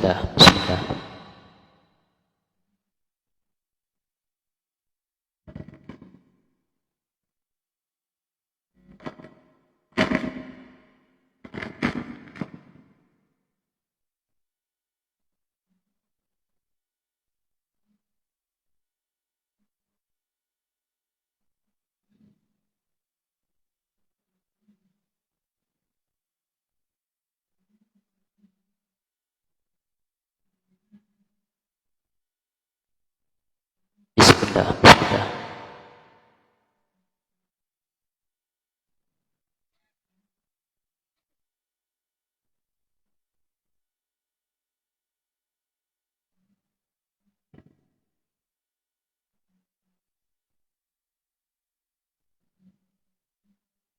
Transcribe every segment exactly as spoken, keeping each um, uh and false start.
Bismillah, bismillah. Bismillah, bismillah.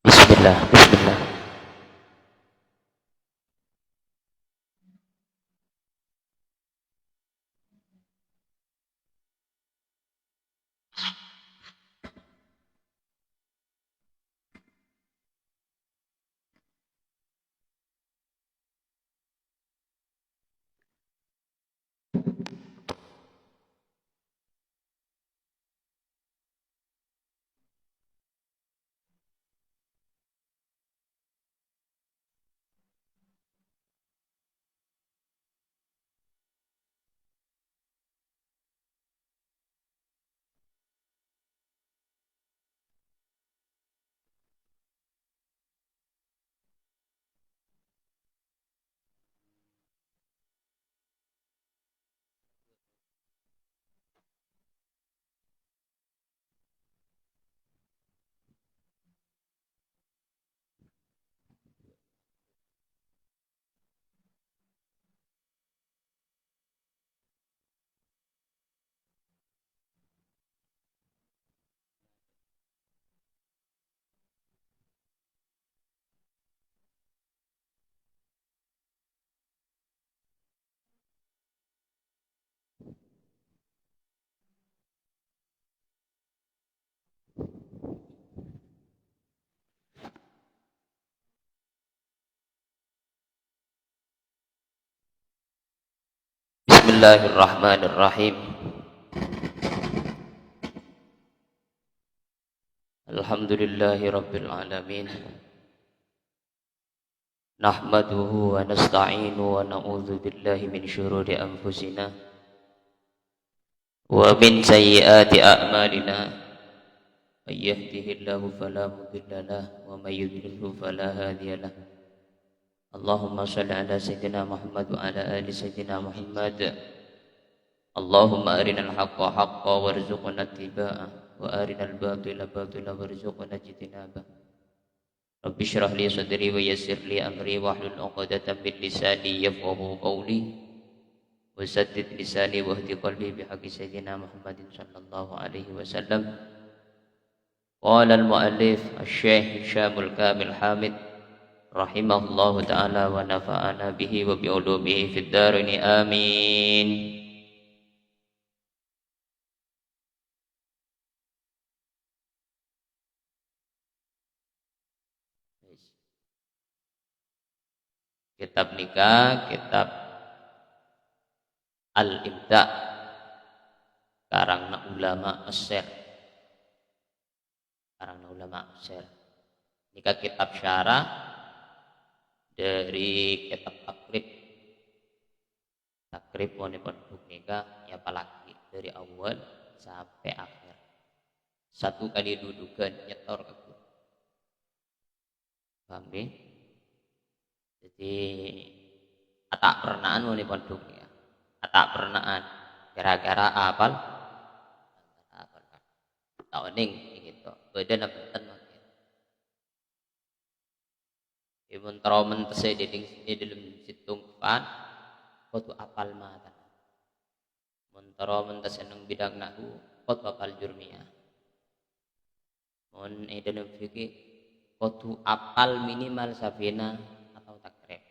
Bismillah, bismillah. Bismillahirrahmanirrahim. Alhamdulillahirabbil alamin. Nahmaduhu wa nasta'inuhu wa na'udzu billahi min syururi anfusina wa min sayyiati a'malina. May yahdihillahu fala mudhillalah wa may yudlilhu fala hadiyalah. Allahumma shalli ala Sayyidina Muhammad wa ala ali Sayyidina Muhammad. Allahumma arinal haqqa haqqa warzuqna ittiba'ah wa arinal batila batila warzuqna ijtinabah. Rabbi shrah li sadri wa yassir li amri wahlul 'uqdatam min lisani yafqahu qawli. Wa saddid lisani wahdi qalbi bihaqqi Sayyidina Muhammadin sallallahu alaihi wasallam. Qala al-mu'allif Asy-Syaikh Hisyamul Kamil Hamid rahimahullahu ta'ala wa nafa'ana bihi wa bi ulumihi fid daraini. Amin. Kitab nèka kitab Al-Imta', karangnga ulama Mesir. Karangnga ulama Mesir. Nèka kitab syarah dâri kitab Taqrib. Taqrib mon èpondhuk nèka èapallaghi dâri awwal sampè' akhèr. Satu kali dudukan nyetor ka ghuru. Paham, ngghi? Jadi, ata' perna'an mon èpondhuk nèka. Ata' perna'an. Gara-gara apal. Apal. Ta' onèng, gitu. Bâdâna bhunten mangkèn. È, mon terro mentessè è dâlem, è dâlem sèttong pan, kodhu apal matan. Mon terro mentessè neng bidang nahwu, kodhu apal Jurmiyah. Mon è dâlem fikih, kodhu apal minimal Safinah atau Taqrib.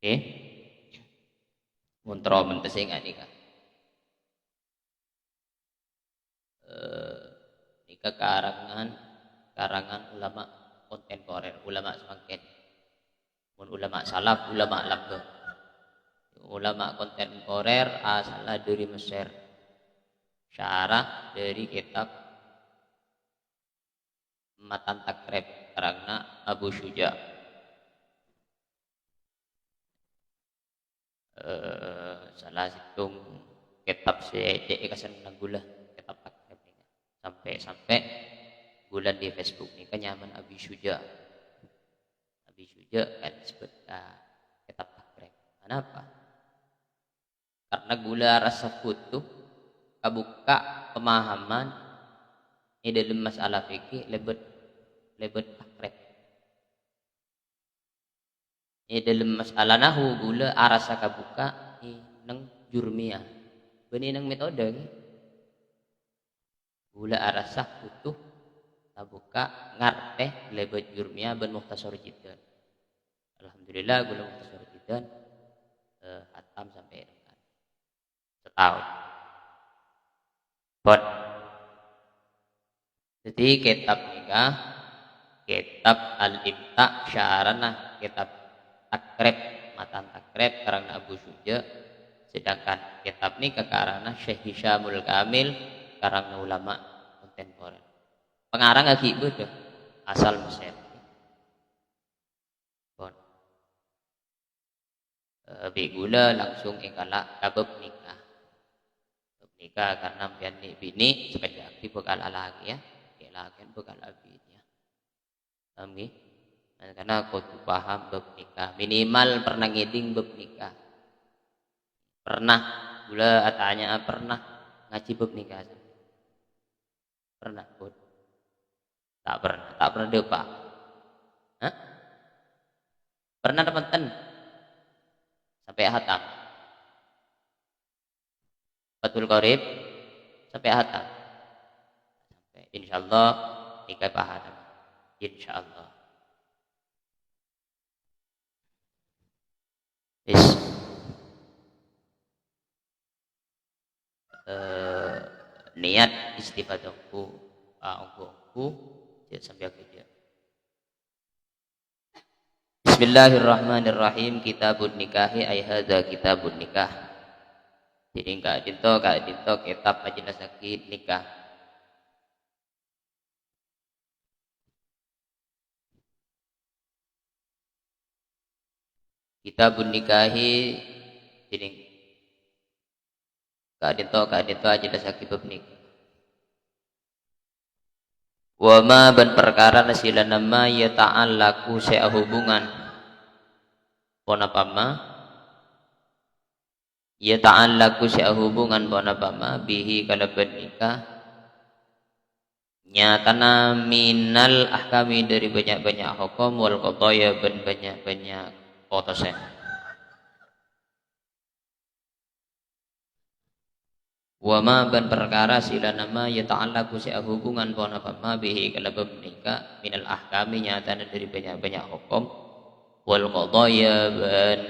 Oke? Mon terro mentessè nga' nèka. Eh, nèka karangan, karangan ulama kontemporer, ulama samangkèn. Mon ulama salaf, ulama lamba. Ulama kontemporer asalla dhâri Mesir. Syarah dhâri kitab Matan Takrib karangnga Abu Syuja'. Eh, salah sèttong kitab sè cè' èkasennengnga ghulâ, kitab Takrib nèka. Sampè'-sampè' ghulâ di Facebook nèka nyamana Abi Syuja'. Abi Syuja' kan disebut ka kitab Takrib. Kenapa? Karena ghulâ arassa bhuto kabukka' pemahaman è dhâlem masalah fikih lèbât, lèbât Takrib. È dhâlem masalah nahu ghulâ arassa kabukka' è neng Jurmiyah. Bânnè neng metode, ghi. Ghulâ arassa bhuto kabukka' ngartè lèbât Jurmiyah bân Mukhtasar Jiddan. Alhamdulillah, ghulâ Mukhtasar Jiddan, eh, hatam sampè' dengan sataon. Pon. Dhâddhi, kitab nèka, kitab Al-Imta' syarana kitab Takrib, Matan Takrib karangnga Abu Syuja', sedangkan kitab nèka karangnga Syekh Hisyamul Kamil karangnga ulama kontemporer. Pangarang aghi' bâdâ, asal Mesir. Pon. Eh, bi' ghulâ langsung èkala' ka bab nikah. Bab nikah karena sampèyan nè' binè' sakejjhâ' aghi' bhâkal alakè, ya. Kè' lakèn bhâkal abinè', ya. Paham, ghi? Nah, karena kodhu paham bab nikah. Minimal pernah ngèdhing bab nikah. Pernah, ghulâ atanya'a pernah ngajhi bab nikah. Pernah, pon? Ta' pernah, ta' pernah dâpa'. Hah? Pernah napa enten? Sampè' hatam. Fathul Qorib, sampè' hatam. Sampè', insyaallah, nèka pahatam. Insyaallah. Wis. Eh, niat istifadah ku, ah, ongghu-ongghu, jhâ' sampè' kerja. Bismillahirrahmanirrahim. Kitabun nikahi, ay hadza kitabun nikah. Jadi, ka'dinto, ka'dinto kitab ajelasaghi nikah. Kitabun nikahi, jadi, ka'dinto, ka'dinto ajelasaghi bab nikah. Wa ma bân parkara silana ma yata'allaqu sè ahubungan. Ponapa ma? Yata'allaqu sè ahubungan ponapa ma bihi kalabân nikah. Nyatana minal ahkami dhâri bânnya'-bânnya' hokom wal qadaya bân bânnya'-bânnya' potosan. Wa ma bân parkara silana ma yata'allaqu sè ahubungan ponapa ma bihi kalabân nikah minal ahkami nyatana dhâri bânnya'-bânnya' hokom wal qadaya bân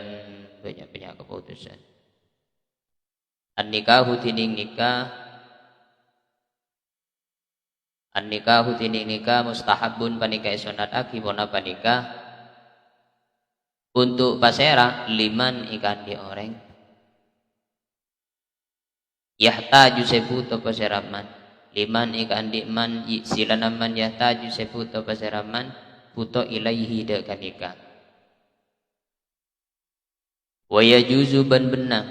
bânnya'-bânnya' kaputusan. An-nikahu dhinèng nikah. An-nikahu dhinèng nikah mustahabbun panèka èsunnataghi ponapa nikah untuk pasèra liman èkaandi' orèng. Yahtaju sè bhuto pasèra man. Liman èkaandi' man i-, silana man yahtaju sè bhuto pasèra man bhuto ilaihi dâ' ka nikah. Wa yajuzu bân bennang.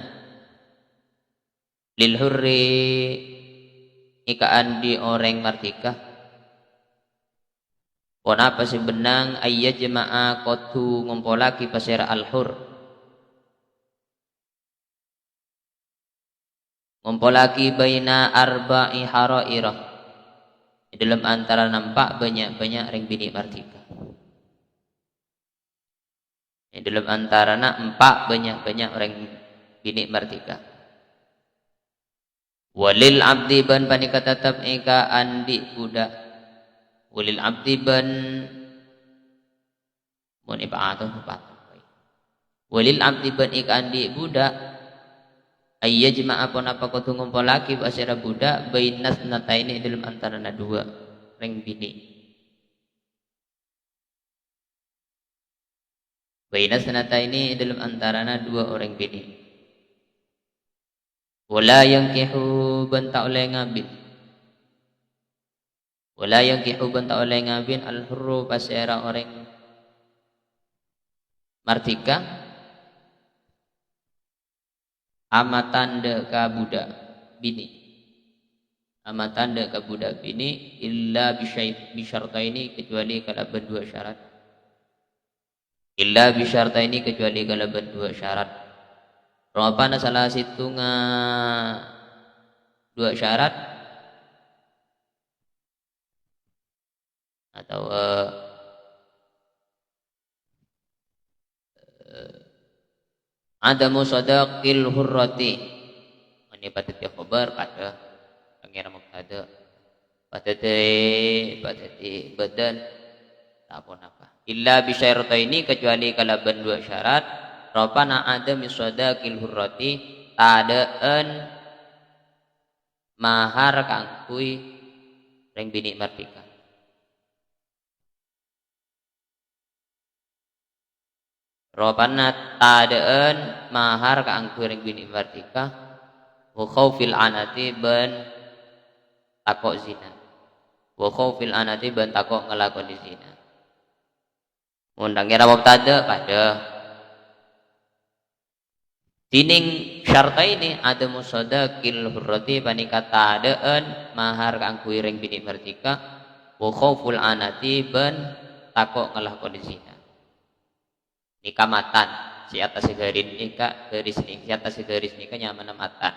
Lil hurri èkaandi' orèng mardhika. Ponapa sè bennang ayyajma'a kodhu ngompolaghi pasèra al-hur. Ngompolaghi baina arba'i haraira. È dhâlem antarana empa' bânnya'-bânnya' rèng binè' mardhika. È dhâlem antarana empa' bânnya'-bânnya' orèng binè' mardhika. Walil abdi bân panèka tetep èkaandi' budak. Walil abdi bân mon èpaatoh, èpaatoh. Walil abdi bân èkaandi' budak. Ayyajma'a ponapa kodhu ngompolaghi pasèra budak bainas nataini è dhâlem antarana duwâ' rèng binè'. Baina sanataini è dhâlem antarana duwâ' orèng binè'. Wala yankihu, bân ta' ollè ngabin. Wala yankihu, bân ta' ollè ngabin, al-hurru, pasèra orèng mardhika, amatan dâ' ka budak binè'. Amatan dâ' ka budak binè', illa bisyai-, bisyartaini, kecuali kalabân dua syarat. Illa bisyartaini, kecuali kalabân dua syarat. Ropana sala sèttonga dua syarat, atau, eh, adamu sadaqil hurrati. Mani padâddhi khobar, padâ. Pangèra mubtada. Padâddhi, padâddhi bâdân. Ta' ponapa. Illa bisyartaini, kecuali kalabân dua syarat. Ropana adami sadaqil hurrati, tadâ'ân mahar kaangghuy rèng binè' mardhika. Ropana tadâ'ân mahar kaangghuy rèng binè' mardhika, wa khaufil anati, bân tako' zina. Wa khaufil anati, bân tako' ngalakonè zina. Mon pangèra mubtada, padâ. Dhinèng syartaini, adamu sadaqil hurrati, panèka tadâ'ân mahar kaangghuy rèng binè' mardhika, wa khauful anati, bân tako' ngalakonè zina. Nèka matan, sè attas garis nèka, garis nè-, sè attas garis nèka nyamana matan.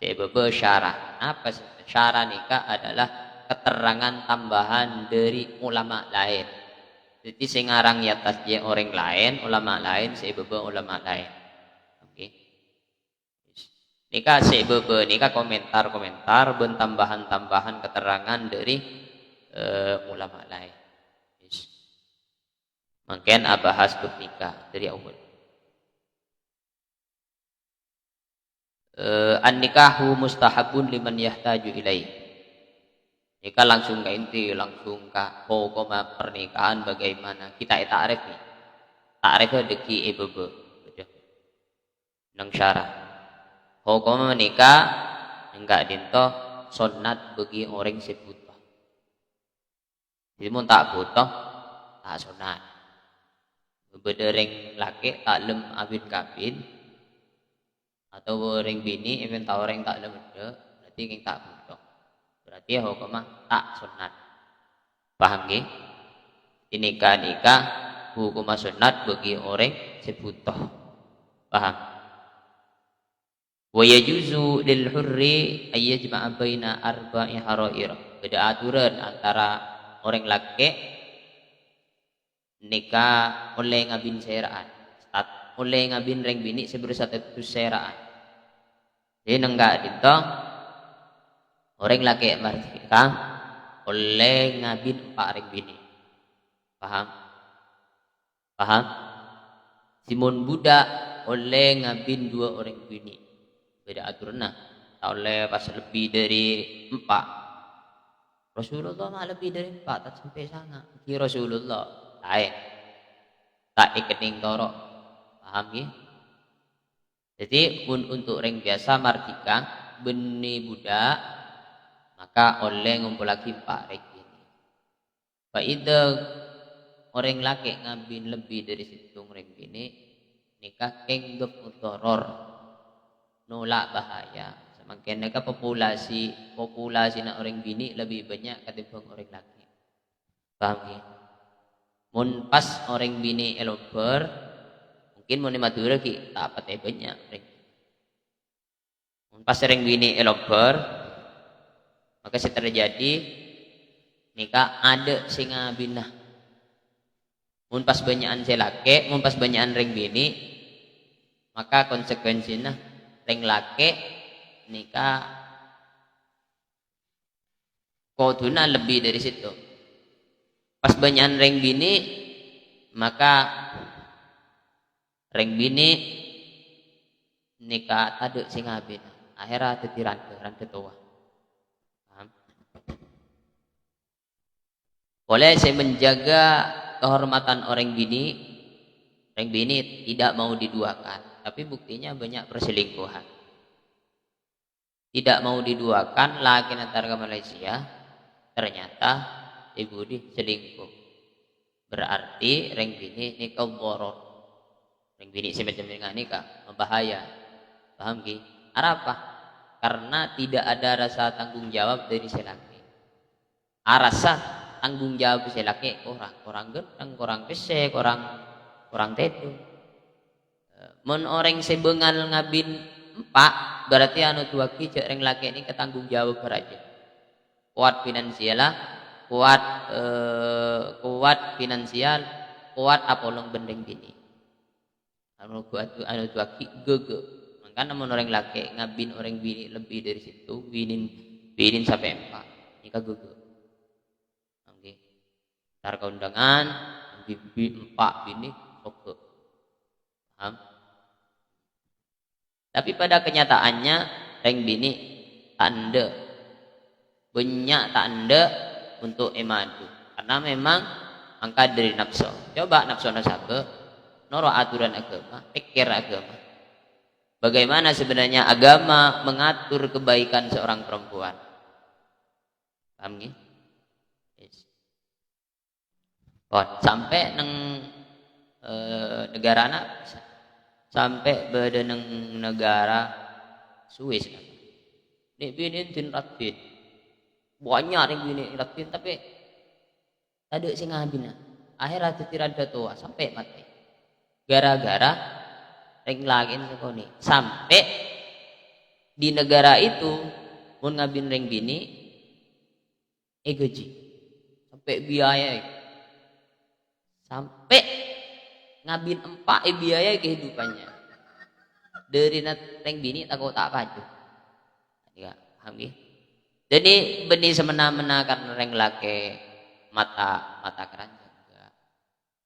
Sè è bâbâ syarah. Apa sè syarah nèka adalah keterangan tambahan dâri ulama laèn. Dhâddhi sè ngarang è attas jâ orèng laèn, ulama laèn, sè è bâbâ ulama laèn. Oke. Nèka sè è bâbâ nèka komentar-komentar bân tambahan-tambahan keterangan dâri, eh, ulama laèn. Yes. Mangkèn abahas bab nikah dâri awwal. Eh, an-nikahu mustahabun liman yahtaju ilaih. Nèka langsung ka inti, langsung ka hokomma pernikahan bagaimana kita èta'rif nè. Ta'rif dâggi' è bâbâ. Neng syarah. Hokomma nèka neng ka'dinto sonnat bagi orèng sè buta. Dhâddhi, mon ta' buta, ta' sonnat. Bâdâ rèng lakè' ta' lem abin-kabin, atabâ rèng binè' èpènta orèng ta' lem endâ', berarti kèng ta' buta. Berarti hokomma ta' sonnat. Paham, ghi? Dhâddhi, nèka-nèka hokomma sonnat bagi orèng sè buta. Paham? Wa yajuzu lil hurri ayyajma'a baina arba'i harair. Bâdâ aturan antara orèng lakè' nèka ollè ngabin sèra'an. Stat-, ollè ngabin rèng binè' sè berstatus sèra'an. Dhâddhi, neng ka'dinto orèng lakè' mardhika ollè ngabin empa' rèng binè'. Paham? Paham? Sè mon buda' ollè ngabin duwâ' orèng binè'. Bâdâ aturanna. Ta' ollè pas lebbi dâri empa'. Rasulullah ma' lebbi dâri empa', ta' sampè' sanga'. Ghi Rasulullah. Laèn. Ta' èkennèng toro'. Paham, ghi? Dhâddhi, mon untuk rèng biyasa mardhika, bânnè buda', maka ollè ngompollaghi empa' rèng binè'. Fa idza orèng lakè' ngabin lebbi dâri sèttong rèng binè', nèka kèng dhâddhi dhoror, nolak bahaya. Samangkèn nèka populasi, populasina orèng binè' lebbi bânnya' katèmbhâng orèng lakè'. Paham, ghi? Mon pas orèng binè' è lombhâr, mungkin mon è Madhurâ ghi' ta' patè bânnya' rèng. Mon pas rèng binè' è lombhâr, maka sè terjadi nèka adâ' sè ngabinna. Mon pas bânnya'an sè lakè', mon pas bânnya'an rèng binè', maka konsekuensina rèng lakè' nèka kodhuna lebbi dâri sèttong. Pas bânnya'an rèng binè', maka rèng binè' nèka tadâ' sè ngabin. Akhèrra dhâddhi randhâ, randhâ towa. Paham? Polè sè menjaga kehormatan orèng binè', rèng binè' tidak mau diduakan. Tapi buktinya banyak perselingkuhan. Tidak mau diduakan, lakèna entar ka Malaysia, ternyata ibu di selingkuh. Berarti rèng binè' nèka dhoror. Rèng binè' sè macem nèka, nèka mabahaya. Paham, ghi? Arapa? Karena tidak ada rasa tanggung jawab dari sè lakè. Arassa tanggung jawab sè lakè korang, korang ghântheng, korang pèssè, korang, korang tèdung. Mon orèng sè bângal ngabin empa', berarti anoduwâghi jhâ' rèng lakè' nèka tanggung jawab rajâ. Kowat finansial, kowat, eh, kowat finansial, kowat apolong bân rèng binè'. Anu, anu, ghâghâ. Mangkana mon orèng lakè' ngabin orèng binè' lebbi dhâri sèttong, binin, binin sampè' empa', nèka ghâghâ. Ngghi. Entar ka undangan, bi-, bi-, empa' binè', soghâ. Paham? Tapi pada kenyataannya, rèng binè' ta' endâ'. Bânnya' ta' endâ' untuk èmadu. Karena memang angkat dari nafsu. Coba nafsuna sabâ, noro' aturan agama, pèkkèr agama. Bagaimana sebenarnya agama mengatur kebaikan seorang perempuan? Paham, ngghi? Yes. Pon, sampè' neng, eh, negarana, sampè' bâdâ neng negara Swiss. Nè' binè'en din raddhin. Bânnya' rèng binè' raddhin, tapè tadâ' sè ngabina. Akhèrra dhâddhi randhâ towa, sampè' matè. Gara-gara rèng lakè'en sakonè'. Sampè' di negara itu, mon ngabin rèng binè', èghâji. Sampè' biayaè. Sampè' ngabin empa' èbiayaè kehidupannya. Dhârina rèng binè' tako' ta' paju. Ya, paham, ngghi? Dhâddhi bânnè samèna-mèna karena rèng lakè' mata, mata keranjang. Enggak.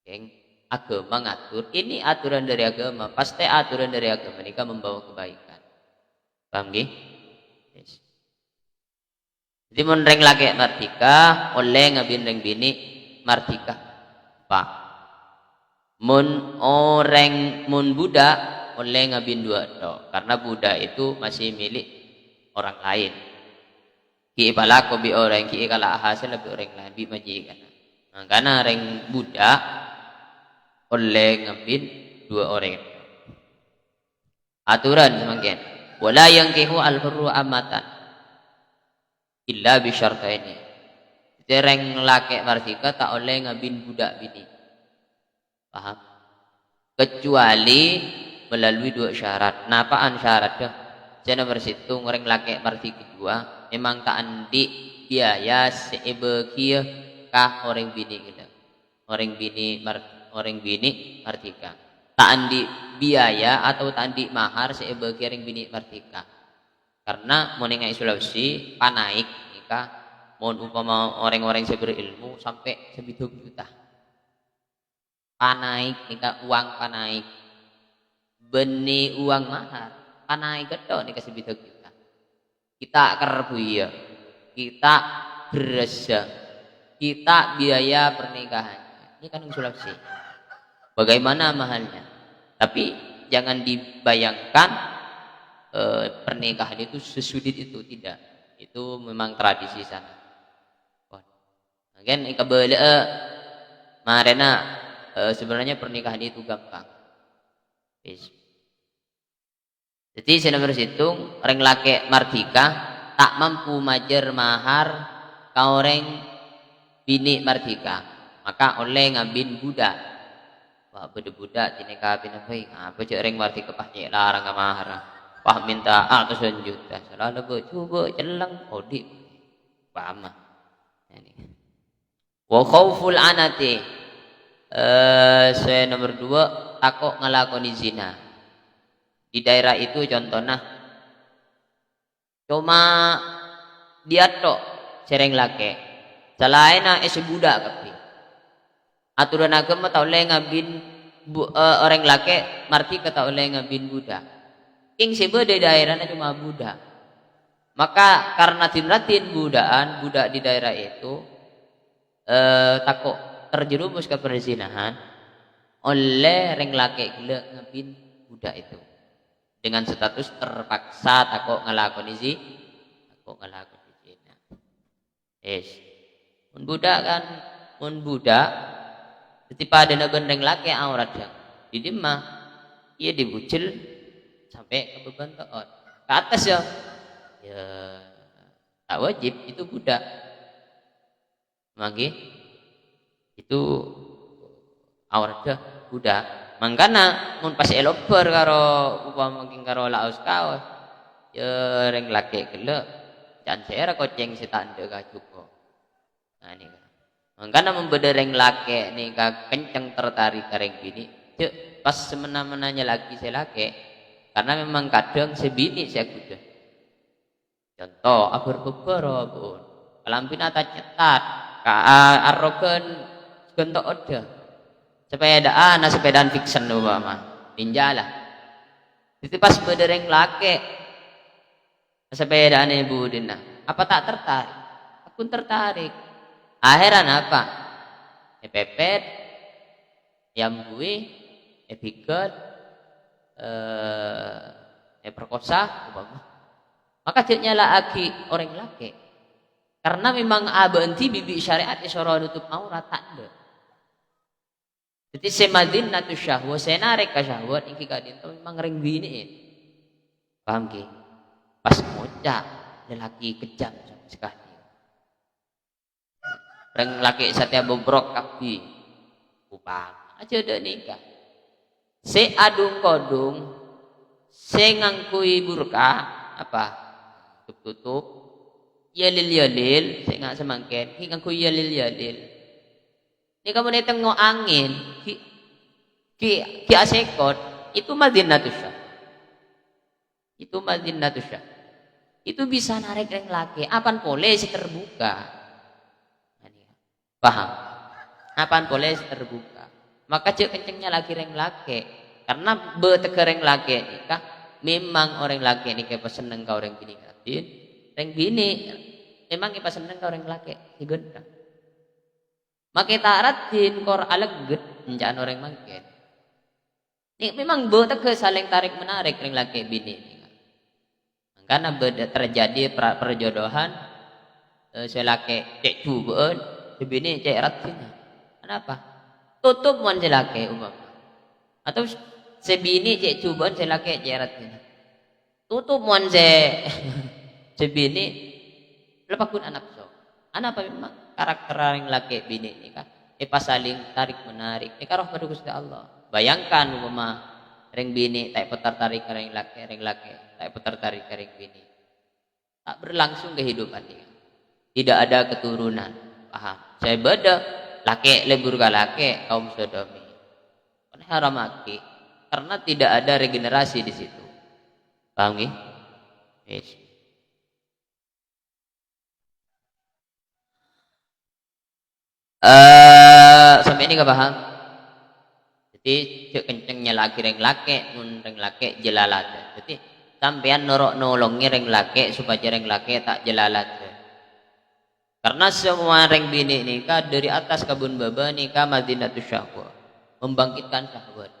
Kèng, agama ngatur. Ini aturan dari agama. Pasti aturan dari agama nèka membawa kebaikan. Paham, ngghi? Yes. Dhâddhi, mon rèng lakè' mardhika, ollè ngabin rèng binè' mardhika. Pa. Mon orèng, mon budak, ollè ngabin duwâ' tok. Karena budak itu masih milik orang lain. Ghi' èpalako bi' orèng, ghi' èkala' hasèlla bi' orèng laèn, bi' majikanna. Mangkana rèng budak ollè ngabin duwâ' orèng. Aturan samangkèn. "Wala yankihu al-hurru amatan illa bisyartaini." Dhâddhi rèng lakè' mardhika ta' ollè ngabin budak binè'. Paham? Kecuali melalui dua syarat. Napa'an syaratdhâ? Sè nomer sèttong, orèng lakè' mardhika jiyâ, memang ta' andi' biaya sè èbâghiyâ ka orèng binè' ghellâ'. Orèng binè' mar-, orèng binè' mardhika. Ta' andi' biaya atau ta' andi' mahar sè èbâghi orèng binè' mardhika. Karena mon è ngaè Sulawesi, panaik nèka, mon upama orèng-orèng sè berilmu, sampè' sabidhâk juta. Panaik nèka uwang panaik. Bânnè uwang mahar, panaik ghâtto nèka sabidhâk juta. Kita' kèr bhuiyâ, kita' bherrâssa, kita' biaya pernikahannya. Ini kan Sulawesi. Bagaimana mahalnya? Tapi jangan dibayangkan, eh, pernikahan itu sesulit itu, tidak. Itu memang tradisi sana. Pon. Mungkin èkabâlâ'â marèna, eh, sebenarnya pernikahan itu gampang. Wis. Dhâddhi, sè nomer sèttong, orèng lakè' mardhika ta' mampu majâr mahar ka orèng binè' mardhika, maka ollè ngabin budak. Wah, bâdâ budak, dinè kabin apa, è? Apa jhâ' orèng mardhika pas nyè' larang ka mahar? Wah, minta atosan juta. Sala lebâ, coba celleng, odi'. Paham, ah? Ini. Wa khauful anati. Eh, sè nomer dua, tako' ngalakonè zina. Di daerah itu contohnya, coma dhiyâ tok sè rèng lakè'. Salaènna èsè budak kabbhi. Aturan agama ta' ollè ngabin bu-, eh, orèng lakè' mardhika ta' ollè ngabin budak. Kèng sè bâdâ è daerahna coma budak. Maka karena din-raddhin buda'an, budak di daerah itu, eh, tako' terjerumus ka perzinahan, ollè rèng lakè' ghellâ' ngabin budak itu. Dengan status terpaksa tako' ngalakonè zi-, Kok ngalakon di Cina. Es. Mon budak kan, mon budak, dhâddhi padâna bân rèng lakè' aoraddhâ. Di dimma? Iyâ, di bujel sampè' ka bâbâna to'ot. Ka attas, yâ? Yâ, ta' wajib, itu budak. Manggi? Itu aoraddhâ budak. Mangkana, mon pas èlobbhâr karo, upama mangkèn karo laos kaos, yâ, rèng lakè' ghellâ', can sèra kocèng sè ta' endâ' ka jhuko'. Nah, nèka. Mangkana mon bâdâ rèng lakè' nèka kenceng tertarik ka rèng binè', jhâ' pas semena-menanya lagi sè lakè', karena memang kadhâng sè binè' sè aghudhâ. Conto, abhâr-bhâbhâr, Bu. Kalambhina ta' cètat, ka-, a-, arrogan ghânto' oddhâ. Sapèdaan, nah, sapèdaan fiction, upama. Ninja, la. Dhâddhi pas bâdâ rèng lakè', sapèdana è budina. Apa ta' tertarik? Aku tertarik. Akhèra napa? Èpèpèt, èambuwi, èbigel, eh, èperkosa, upama. Maka jhâ' nyala'aghi orèng lakè'. Karena memang abâ' dhibi' bi' syarè'at èsoro nutup aurat, ta' endâ'. Dhâddhi sè madinnatus syahwah, sè narèk ka syahwat, èngghi ka'dinto memang rèng binè'è. Paham, ghi? Pas ngoca', lalakè' kejam sama sekali. Rèng lakè' satèya bobrok kabbhi. Upama. Aja dâ' nèka. Sè adhung-kodhung, sè ngangghuy burqa, apa? Tutup-tutup. Yalil-yalil, sè nga-, samangkèn, ghi' ngangghuy yalil-yalil. Nèka mon ètengngo angèn, ghi', ghi', ghi' asèkot, itu madinnatus syahwah. Itu madinnatus syahwah. Itu bisa narèk rèng lakè'. Apaan polè sè terbuka? Paham? Apaan polè sè terbuka? Maka jhâ' kenceng nyala'aghi rèng lakè'. Karena bâteghâ rèng lakè' nèka, memang orèng lakè' nèka èpasenneng ka orèng binè' ka'dinto. Rèng binè' memang èpasenneng ka orèng lakè' sè ghântheng. Makè ta' raddhin kor alegghet, enca'na orèng mangkèn. Nè, memang bâteghâ salèng tarèk-menarèk rèng lakè' binè' nèka. Mangkana bâdâ terjadi pra-, perjodohan, eh, sè lakè' cè' jhubâ'ân, sè binè' cè' raddhinna. Kenapa? Tutup mon sè lakè' umpama. Atau sè binè' cè' jhubâ'ân, sè lakè' cè' raddhinna. Tutup mon sè, sè binè' la paggun anapso. Anapa memang karakter rèng lakè' binè' nèka èpasaling tarik-menarik. Nèka rahmadda Ghustè Allah. Bayangkan umpama rèng binè' ta' èpatertarik ka rèng lakè', rèng lakè' ta' èpatertarik ka rèng binè'. Tak berlangsung kehidupan nèka. Tidak ada keturunan. Paham? Sè bâdâ lakè' lebur ka lakè', kaum sodomi. Kan haramaghi. Karena tidak ada regenerasi di situ. Paham, ghi? Yes. Eh, sampè' nèka paham? Dhâddhi, jhâ' kenceng nyala'aghi rèng lakè', mon rèng lakè' jhâ' lalata. Dhâddhi, sampèyan noro' nolongè rèng lakè' sopajâ rèng lakè' ta' jhâ' lalata. Karena semua rèng binè' nèka dâri attas kabân bâbâ nèka madinnatus syahwah, membangkitkan syahwat.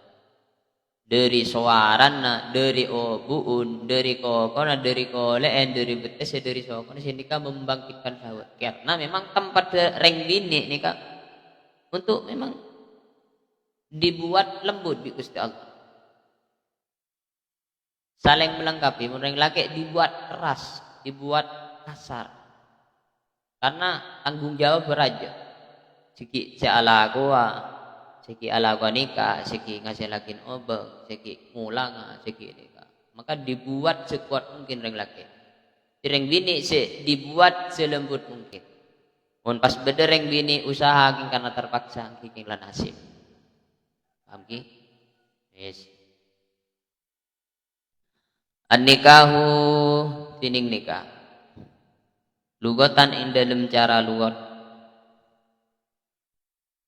Dâri sowarana, dâri obu'un, dâri kokona, dâri kolè'en, dâri bettessa, dâri sokona, sè nèka membangkitkan syahwat. Karena memang tempat rèng binè' nèka untuk memang dibuat lembut bi' Ghustè Allah. Salèng melengkapi, mon rèng lakè' dibuat keras, dibuat kasar. Karena tanggung jawab bârâjâ. Sè ghi' sè alakowa, sè ghi' alakowa nèka, sè ghi' ngasèllaghi obâng, sè ghi' mulanga, sè ghi' nèka. Maka dibuat sekuat mungkin rèng lakè'. Rèng binè' sè dibuat selembut mungkin. Mon pas bâdâ rèng binè' usaha kèng karena terpaksa, kèng la nasib. Paham, ghi? Yes. An-nikahu, dhinèng nikah. Lugatan ing dâlem cara lugat.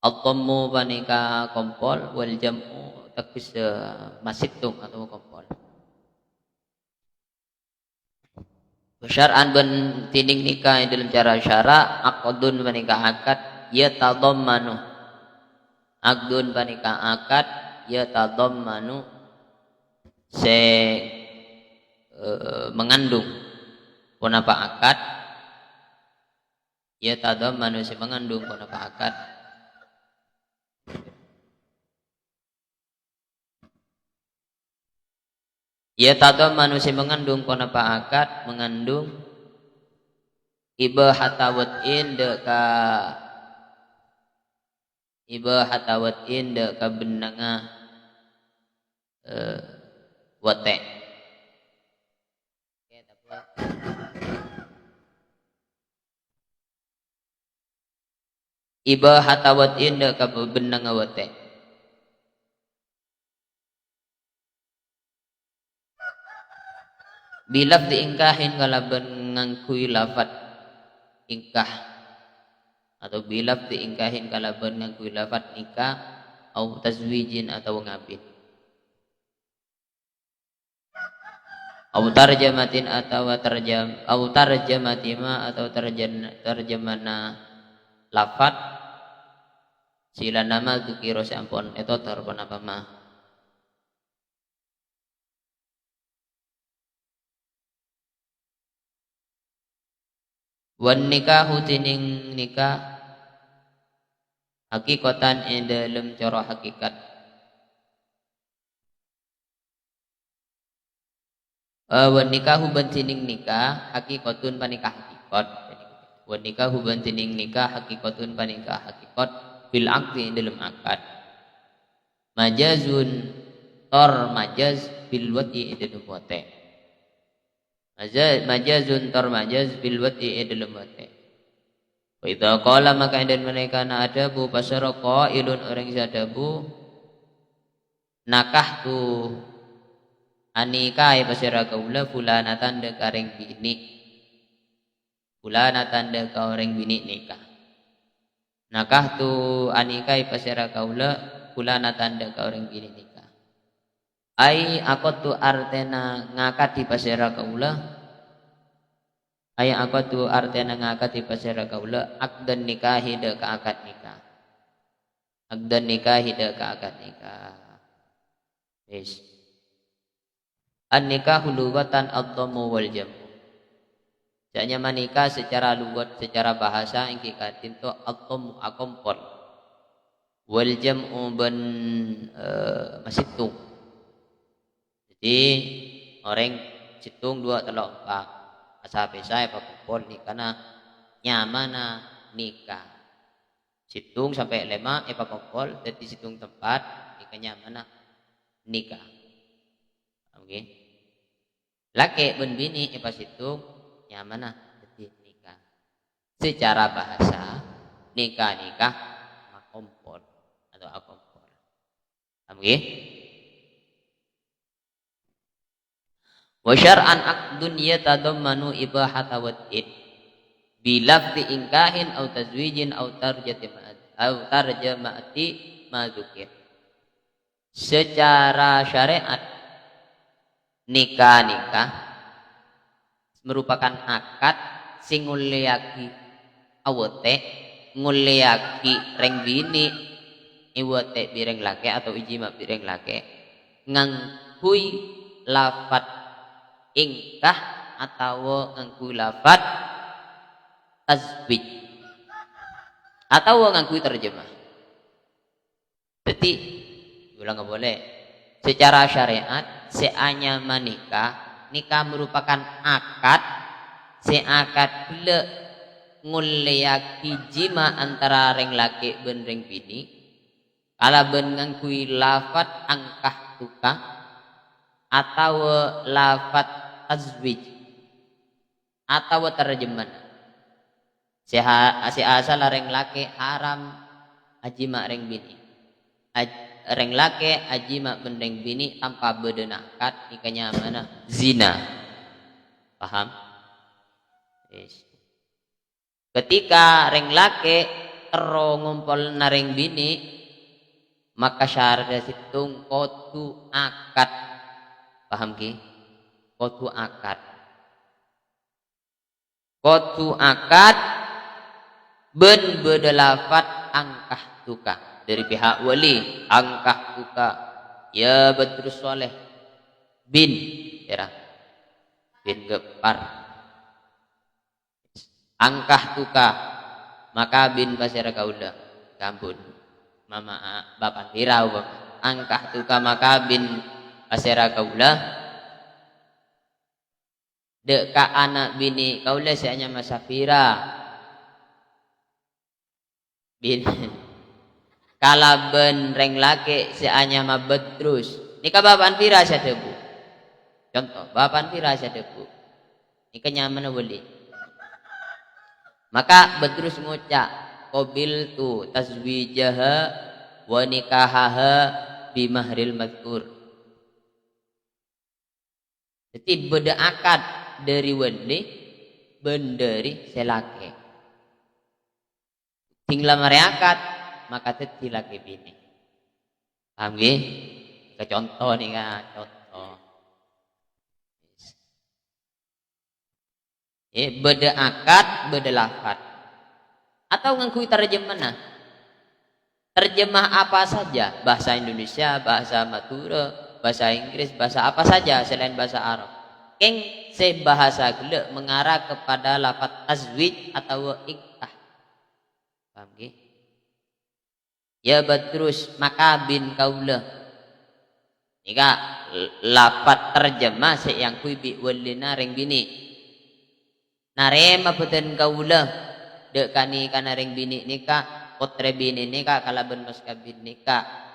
Ad-dhammu panèka kompol, wal jam'u teges, eh, masèttong atau kompol. Syar'an bân dhinèng nikah ing dâlem cara syara', aqdun panèka akad, yatadhammanu. Aqdun panèka akad, yatadhammanu, sè, eh, mengandung. Ponapa akad? Yatadhammanu sè mangandung ponapa akad? Yatadhammanu sè mangandung ponapa akad? Mangandung ibahata wad'in dâ' ka, ibahata wad'in dâ' ka bennangnga, eh, wate'. Ibahata wad'in dâ' ka bennangnga wate'. Bilafdzi inkahin kalabân ngangghuy lafat inkah. Atau bilafdzi inkahin kalabân ngangghuy lafat nikah, au tazwijin atawa ngabin. Au tarjamatin atawa tarjam-, au tarjamatima atawa tarjan-, tarjamana lafat, sila nama dzukira sè ampon ètotor ponapa ma. Wan nikahu dhinèng nikah, hakikatan è dâlem cara hakikat. Eh, wan nikahu bân dhinèng nikah, hakikatun panèka hakikat. Wan nikahu bân dhinèng nikah, hakikatun panèka hakikat, fil aqdi è dâlem akad. Majazun tor majaz bil wad'i è dâlem wate'. Maja-, majazun tor majaz bil wad'i è dâlem wate'. Wa idza qala maka è dâlem panèka na adhâbu pasèra qailun orèng sè adhâbu, "Nakahtu anikahi pasèra kaulâ fulanatan dâ' ka rèng binè'." Fulanatan dâ' ka orèng binè' nikah. Nakahtu anikahi pasèra kaulâ, fulanatan dâ' ka orèng binè' nikah. Ai aqadtu artèna ngakadhi pasèra kaulâ. Ai aqadtu artèna ngakadhi pasèra kaulâ, aqdan nikahi dâ' ka akad nikah. Aqdan nikahi dâ' ka akad nikah. Wis. An-nikahu lughatan ad-dhammu wal jam'u. Jâ' nyama nikah secara lughat, secara bahasa èngghi ka'dinto ad-dhammu, akompol. Wal jam'u bân, eh, masèttong. Dhâddhi, orèng sèttong, duwâ', tello', empa', asa-pèsa èpakompol nikana nyamana nikah. Sèttong sampè' lèma' èpakompol dhâddhi sèttong tempat, nèka nyamana nikah. Paham, ngghi? Lakè' bân binè' èpasèttong, nyamana dhâddhi nikah. Secara bahasa, nikah-nikah makompol atau akompol. Paham, ngghi? Wa syar'an aqdun yatadammanu ibahata wad'in bilafzi inkahin au tazwijin au tarjati ma-, au tarjamati ma dzukir. Secara syariat, nikah-nikah merupakan akad sè ngollèyaghi awate', ngollèyaghi rèng binè', èwate' bi' rèng lakè' atau èjima' bi' rèng lakè', ngangghuy lafat ingkah atawa ngangghuy lafat tazwij, atawa ngangghuy tarjemah. Dhâddhi, ulanga polè. Secara syariat, sè anyama nikah, nikah merupakan akad sè akad ghellâ' ngollèyaghi jima' antara rèng lakè' bân rèng binè', kalabân ngangghuy lafat angkahtuka atawa lafat tazwij. Atawa tarjemana. Sè ha-, sè asalla rèng lakè' haram ajima' rèng binè'. Aj-, rèng lakè' ajima' bân rèng binè' tanpa bâdâna akad, nèka nyamana zina. Paham? Wis. Ketika rèng lakè' terro ngompolna rèng binè', maka syarat sèttong kodhu akad. Paham, ghi? Kodhu akad. Kodhu akad bân bâdâ lafat angkahtuka. Dâri pihak wali, angkahtuka, ya Badrus Shaleh bin, èra, bin Gepar. "Angkahtuka, makabin pasèra kaulâ." Kampon. Mama, bâpa'na pira, umpama. "Angkahtuka, makabin pasèra kaulâ." Dâ' ka ana' binè' kaulâ sè anyama Safira. Bin-, kalabân rèng lakè' sè anyama Badrus. Nèka bâpa'na pira sè adhâbu? Conto, bâpa'na pira sè adhâbu? Nèka nyamana wali. Maka Badrus ngoca', "Qabiltu tazwijaha wa nikahaha bi mahril madzkur." Dhâddhi bâdâ akad dâri wali bân dâri sè lakè. Dhing la marè akad, maka dhâddhi lakè binè. Paham ngghi? Ka conto nèka, conto. Eh, bâdâ akad, bâdâ lafad. Atau ngangghuy tarjemana. Terjemah apa saja, bahasa Indonesia, bahasa Madura, bahasa Inggris, bahasa apa saja selain bahasa Arab. Kèng sè bahasa ghellâ' mengarah kepada lafad tazwij atau inkah. Paham ngghi? "Ya Badrus, makabin kaulâ." Nèka lafad terjemah sè èangghuy bi' walina rèng binè'. "Narèma bhâdhân kaulâ, dâ' ka nèkana rèng binè' nèka, pottrè binè' nèka kalabân mas kabin nèka."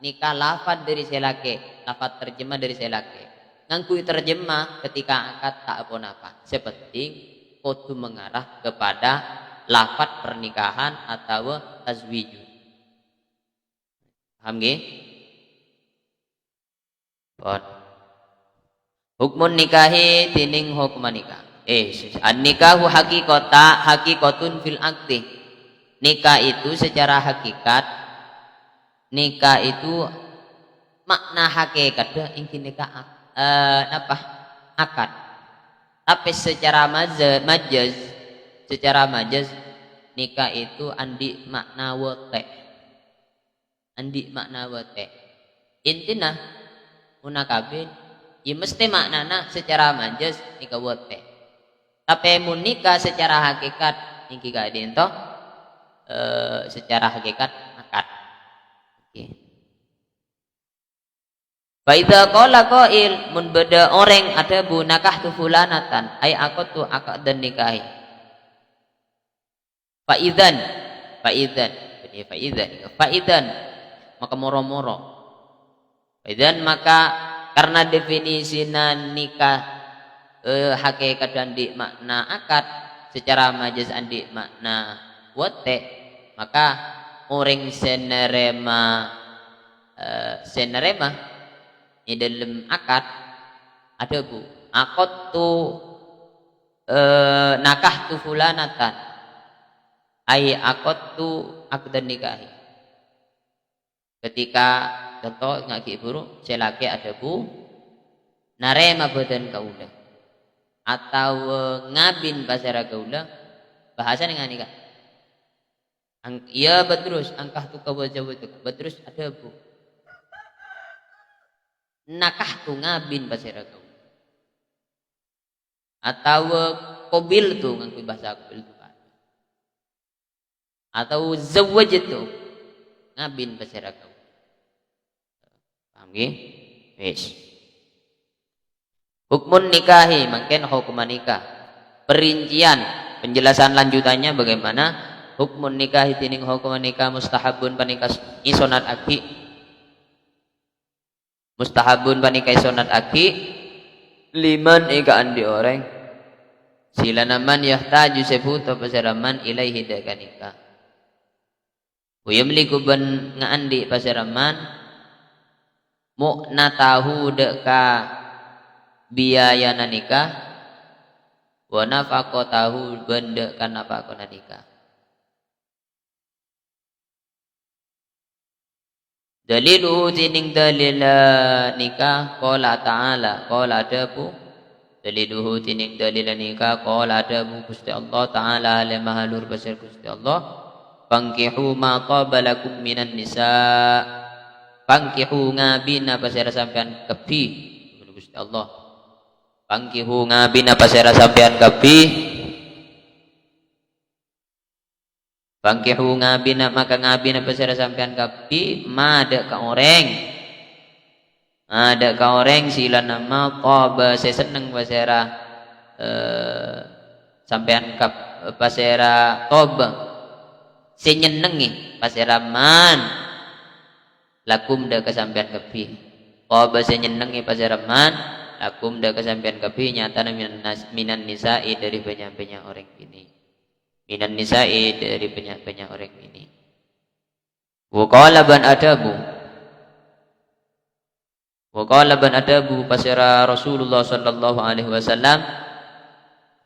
Nèka lafad dâri sè lakè, lafad terjemah dâri sè lakè. Ngangghuy terjemah ketika akad ta' ponapa. Sè penting kodhu mengarah kepada lafad pernikahan atawa tazwijun. Paham ngghi? Pon. Hukmun nikahi dinding hukum nikah. Eh, an-nikahu hakikota, hakikotun fil akdi. Nikah itu secara hakikat, nikah itu makna hakikatnya inggih nikah ak-, eh, napa? Akad. Tapi secara maja-, majaz, secara majaz, nikah itu andi' makna wate'. Andi' makna wate'. Intina, mon akabin, ya mesti maknana secara majaz nikah wate'. Tapè mon nikah secara hakikat, nènggi ka'dinto, eh, secara hakikat akad. Oke. Fa idza qala qail, mon bâdâ orèng adhâbu, "Nakahtu fulanatan, ay aqadtu aqdan nikahi." Fa idzan, fa idzan, bânnè fa idzan, fa idzan, maka moro-moro. Fa idzan, maka karena definisina nikah, eh, hakikat andi' makna akad, secara majaz andi' makna wate', maka orèng sè narèma, eh, sè narèma è dâlem akad adhâbu, "Aqadtu, eh, nakahtu fulanatan, ay aqadtu aqdan nikahi." Ketika, conto, ngaghi' buru, sè lakè adhâbu, "Narèma bhâdhân kaulâ," atawa, "Ngabin pasèra kaulâ," bhâsana nganèka. Ang-, "Ya Badrus, angkahtuka wa zawwajtuka." Badrus adhâbu, "Nakahtu, ngabin pasèra kaulâ." Atawa, "Qabiltu," ngangghuy bhâsa qabiltu, Pak. Atawa, "Zawwajtu," ngabin pasèra kaulâ. Paham ngghi? Wis. Hukmun nikahi, mangkèn hokomma nikah. Perincian, penjelasan lanjutannya bagaimana? Hukmun nikahi, dinding hokomma nikah, mustahabun, panèka s-, èsonataghi. Mustahabun, panèka èsonataghi, liman, è kaandi' orèng, silana man yahtaju, sè bhuto pasèra man, ilaihi, dâ' ka nikah. Wa yamliku, bân ngaandi' pasèra man, mu'natahu, dâ' ka biayana nikah, wa nafaqatahu, bân dâ' ka napakana nikah. Daliluhu, dinding dalilla nikah, qala ta'ala, qala adhâbu. Daliluhu, dinding dalilla nikah, qala adhâbu Ghustè Allah Ta'ala, Alè Mahaluhur pasèra Ghustè Allah, "Fankihu ma thaba lakum minan nisa." Fankihu, ngabina pasèra sampèyan kabbhi. Ghustè Allah. Fankihu, ngabina pasèra sampèyan kabbhi. Fankihu, ngabina, maka ngabina pasèra sampèyan kabbhi, ma dâ' ka orèng. Ma dâ' ka orèng sè la nama thaba sè senneng pasèra, eh, sampèyan kab-, pasèra thaba sè nyennengngè pasèra man. Lakum dâ' ka sampèyan kabbhi. Thaba sè nyennengngè pasèra man, lakum dâ' ka sampèyan kabbhi nyatana minan nas-, minan nisa'i dâri bânnya'-bânnya' orèng binè'. Minan nisa'i dâri bânnya'-bânnya' orèng binè'. Wa qala ban adhâbu. Wa qala ban adhâbu pasèra Rasulullah sallallahu alaihi wasallam,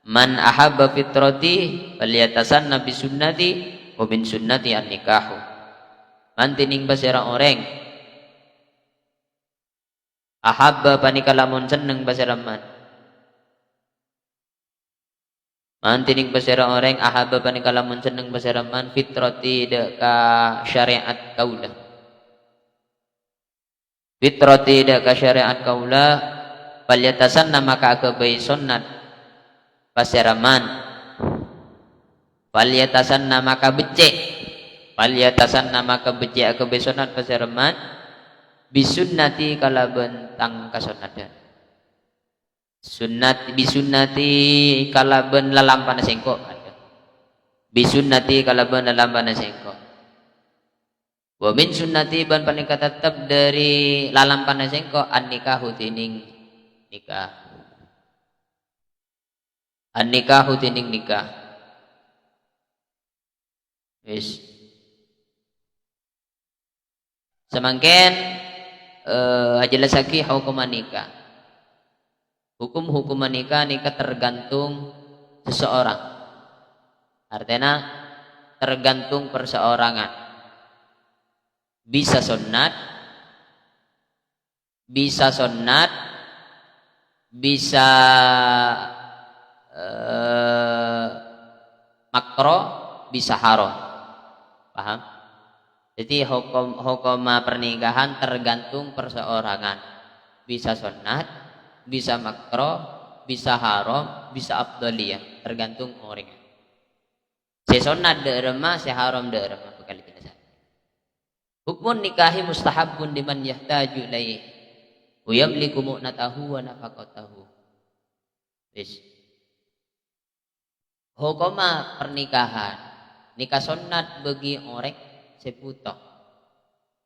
"Man ahabba fitrati falyatasanna bi sunnati wa min sunnati an-nikahu." Man dhinèng pasèra orèng ahabba panèka lamon senneng pasèra man. Man dhinèng pasèra orèng ahabba panèka lamon senneng pasèra man fitrati dâ' ka syariat kaulâ. Fitrati dâ' ka syariat kaulâ, falyatasanna maka aghâbây sonnat pasèra man. Falyatasanna maka beccè'. Falyatasanna maka beccè' aghâbây sonnat pasèra man. Bisunnati kalabân tang kasonnadhân. Sunnat, bisunnati kalabân lalampana sèngko'. Bisunnati kalabân lalampana sèngko'. Wa min sunnati ban panèka tettep dâri lalampana sèngko' an-nikahu dhinèng nikah. An-nikahu dhinèng nikah. Wis. Samangkèn, eh, ajellassaghi hokomma nikah. Hukum-hokomma nikah nèka tergantung seseorang. Artèna tergantung perseorangan. Bisa sonnat, bisa sonnat, bisa, eh, makro, bisa haram. Paham? Jadi hokom, hokomma pernikahan tergantung perseorangan. Bisa sonnat, bisa makro, bisa haram, bisa afdaliyah. Tergantung orèng. Sè sonnat dâ' remma, sè haram dâ' remma, bhâkal jelasan. Hukmun nikahi mustahabbun liman yahtaju ilaihi wa yamliku mu'natahu wa nafaqatahu. Wis. Hokomma pernikahan nèka sonnat bagi orèng sè bhuto.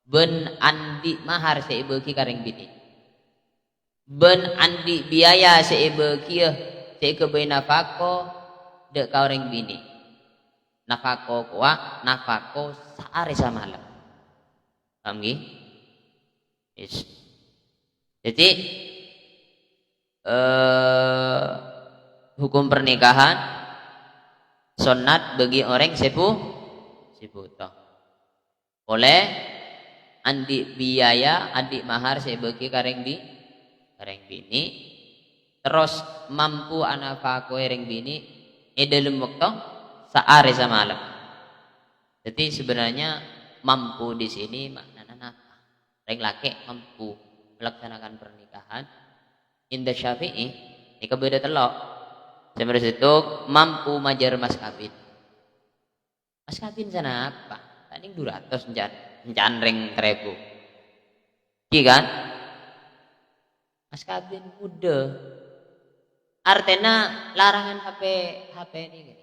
Bân andi' mahar sè èbâghi ka rèng binè'. Bân andi' biaya sè èbâghiyâ, sè èghâbây nafako dâ' ka orèng binè'. Nafako kowa, nafako saarè samalem. Paham, ghi? Yes. Jadi, eh, hukum pernikahan sonnat bagi orèng sè bu-, sè bhuto. Polè andi' biaya, andi' mahar sè èbâghi ka rèng bi-, ka rèng binè', terros mampu anafakowè rèng binè' è dâlem bâkto saarè samalem. Jadi, sebenarnya mampu di sini maknana napa? Rèng lakè' mampu melaksanakan pernikahan. Inda Syafi'i, nèka bâdâ tello'. Sè nomor sèttong, mampu majâr mas kawin. Mas kawin sanapa? Ta' nèng du ratos encan, encan rèng tarèbu. Ghi kan? Mas kawin muda. Artèna larangan H P, H P nèka.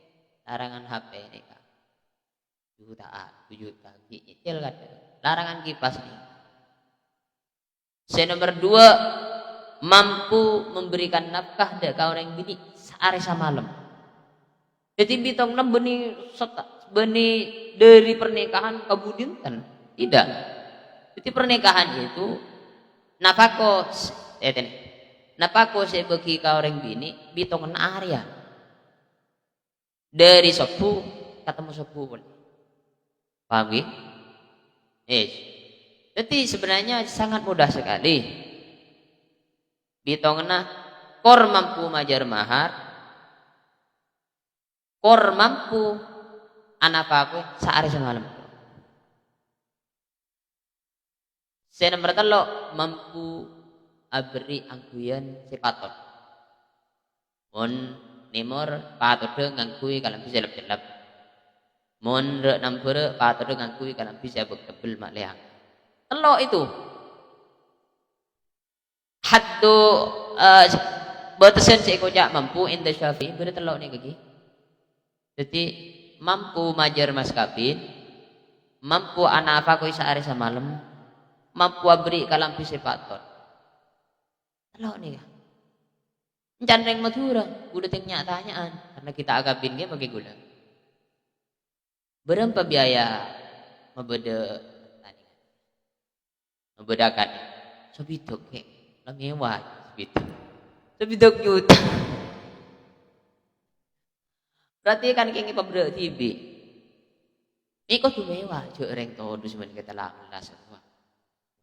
Larangan H P nèka. Jutaan, juta, ghi nyicil kadhâng. Larangan kipas nèka. Sè nomor dua, mampu memberikan nafkah dâ' ka orèng binè' saarè samalem. Jadi, bâdâ tong nem bânnè seta-, bânnè dâri pernikahan ka budinten? Tidak. Jadi, pernikahan itu nafako, eh, tènè. Nafako sè èbâghi ka orèng binè' bâdâ tong arèya. Dâri sobbhu ka temmo sobbhu polè. Paham, ghi? Yes. Jadi, sebenarnya sangat mudah sekali. Bitonganna kor mampu majâr mahar, kor mampu anafakowè saarè samalem. Sè nomor tello', mampu aberri' angghuyan sè patot. Mon nèmor, patoddhâ ngangghuy kalambhi sè lep-cellep. Mon rè' nambhârâ, patodda ngangghuy kalambhi sè abâk tebbel ma' lèang. Tello' itu. Haddu, eh, bâtesan sè èkoca' mampu inda Syafi'i bâdâ tello' nèka, ghi. Dhâddhi, mampu majâr mas kabin, mampu anafakoi saarè samalem, mampu aberri' kalambhi sè patot. Tello' nèka. Encan rèng Madhurâ, ghulâ tèng nya'-tanya'an, karna ghi' ta' akabin ghi' maghi ghulâ. Bârâmpa biaya mabâdâ tani? Mabâdâ akad? Sabidhâk, Kè. La mewah, sabidhâk. Sabidhâk juta. Berarti kan kèngèng paberrâ' dhibi'. Mè' kodhu mewah, jhâ' rèng todus mèn katella' mellas. Wah.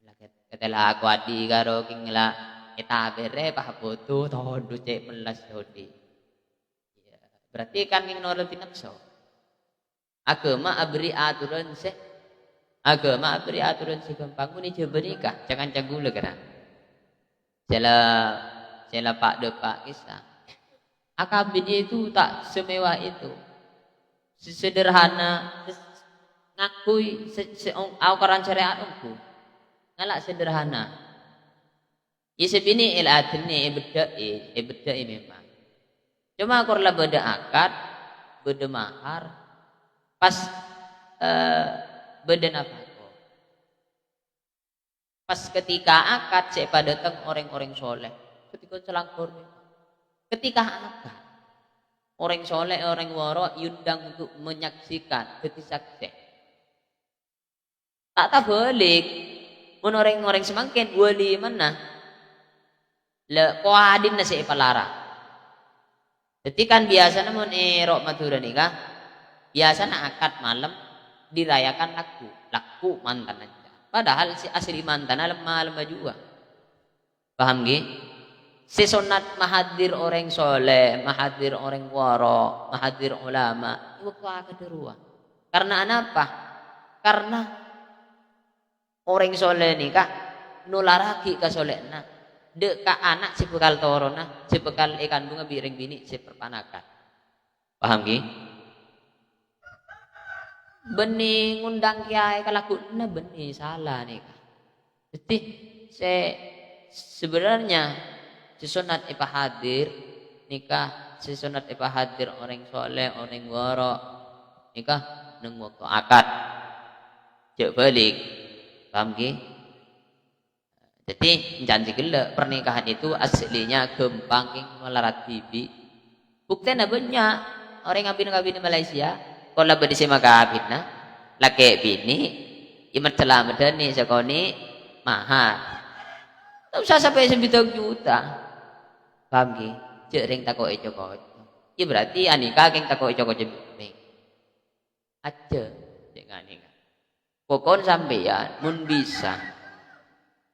La ket-, katella' ako adi' karo kèngèng la ètabèrè, pas bodu, todus cè' mellas todi. Iya. Berarti kan kèngèng noro'è napso. Aghâma aberri' aturan sè, aghâma aberri' aturan sè ghâmpang. Mon è Jhâbâ nèka, ca-kanca ghulâ kèra. Sè la, sè la pa'-dâpa' kissa. Akabin itu ta' semewah itu. Se-, sederhana, se-, ngakui se-, se-, ong-, aokoran syariat ongghu. Ngala' sederhana. Iyâ sè binè' èlaadhennè, èbeddhâ'i, èbeddhâ'i memang. Coma kor la bâdâ akad, bâdâ mahar, pas, eh, bâdâ nafaqah. Pas ketika akad sè padâteng orèng-orèng soleh. Ketika selangkor. Ketika akad. Orèng soleh, orèng woro' diundang untuk menyaksikan, dhâddhi saksè. Ta' tabâlik. Mon orèng-orèng samangkèn walimana, la kowadinna sè èpalara. Dhâddhi kan biyasana mon è ro' Madhurâ nèka, biyasana akad malem dirayakan lagghu', lagghu' mantanna. Padahal sè asli mantanna lemma-lemma juwa. Paham, ghi? Sè sonnat mahadir orèng soleh, mahadir orèng woro', mahadir ulama, è bâkto akadhâ rowa. Karna anapa? Karna orèng soleh nèka nolarraghi kasolehânna dâ' ka ana' sè bhâkal toronna, sè bhâkal èkandhungnga bi' rèng binè' sè parpanakad. Paham, ghi? Bânnè ngundang kèyaè ka lagghu'na bânnè sala nèka. Dhâddhi, sè sebenarnya sè sonnat èpahadir nèka, sè sonnat èpahadir orèng soleh, orèng woro' nèka neng bâkto akad. Jhâ' bâlik. Paham, ghi? Dhâddhi, encan sè ghellâ', pernikahan itu aslinya ghâmpang, kèng malarat dhibi'. Buktèna bânnya', orèng abin-abin è Malaysia, kola bâdâ sè makabinna, lakè' binè', èmèt-salameddhâni sakonè' mahar. Ta' osa sampè' sabidhâk juta. Paham, ghi? Jhâ' rèng tako' èco-koco. Iyâ, berarti anika kèng tako' èco-koco bimèng. Ajjhâ, cè' nganèka. Pokon sampèyan mon bisa.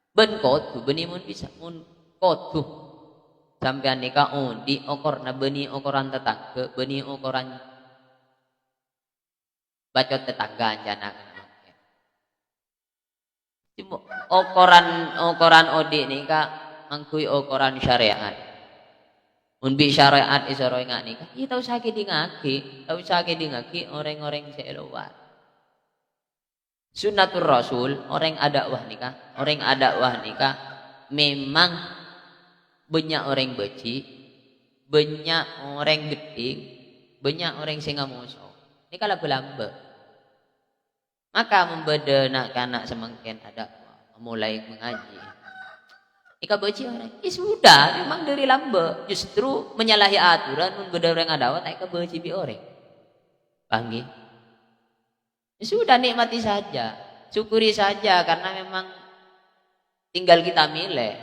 Bân kodhu, bânnè mon bisa, mon kodhu. Sampèyan nèka odi' okorna bânnè okoran tatangghâ, bânnè okoran bacot tatangghâ, anjâna. Cuma okoran, okoran odi' nèka ngangghuy okoran syariat. Mon bi' syariat èsoro enga' nèka, iyâ ta' osa kèdingngaghi, ta' osa kèdingngaghi orèng-orèng sè è lowar. Sunnatur Rasul, orèng adakwah nèka, orèng adakwah nèka memang bânnya' orèng bâji', bânnya' orèng gheddhing, bânnya' orèng sè ngamoso. Nèka lambâ'-lambâ'. Maka mon bâdâ na'-kana' samangkèn adakwah, mulai mengaji. Èkabâji' orèng. Ya sudah, memang dâri lambâ'. Justru menyalahi aturan mon bâdâ orèng adakwah ta' èkabâji' bi' orèng. Paham, ghi? Ya sudah, nikmati saja. Syukuri saja, karena memang tinggal kita milih,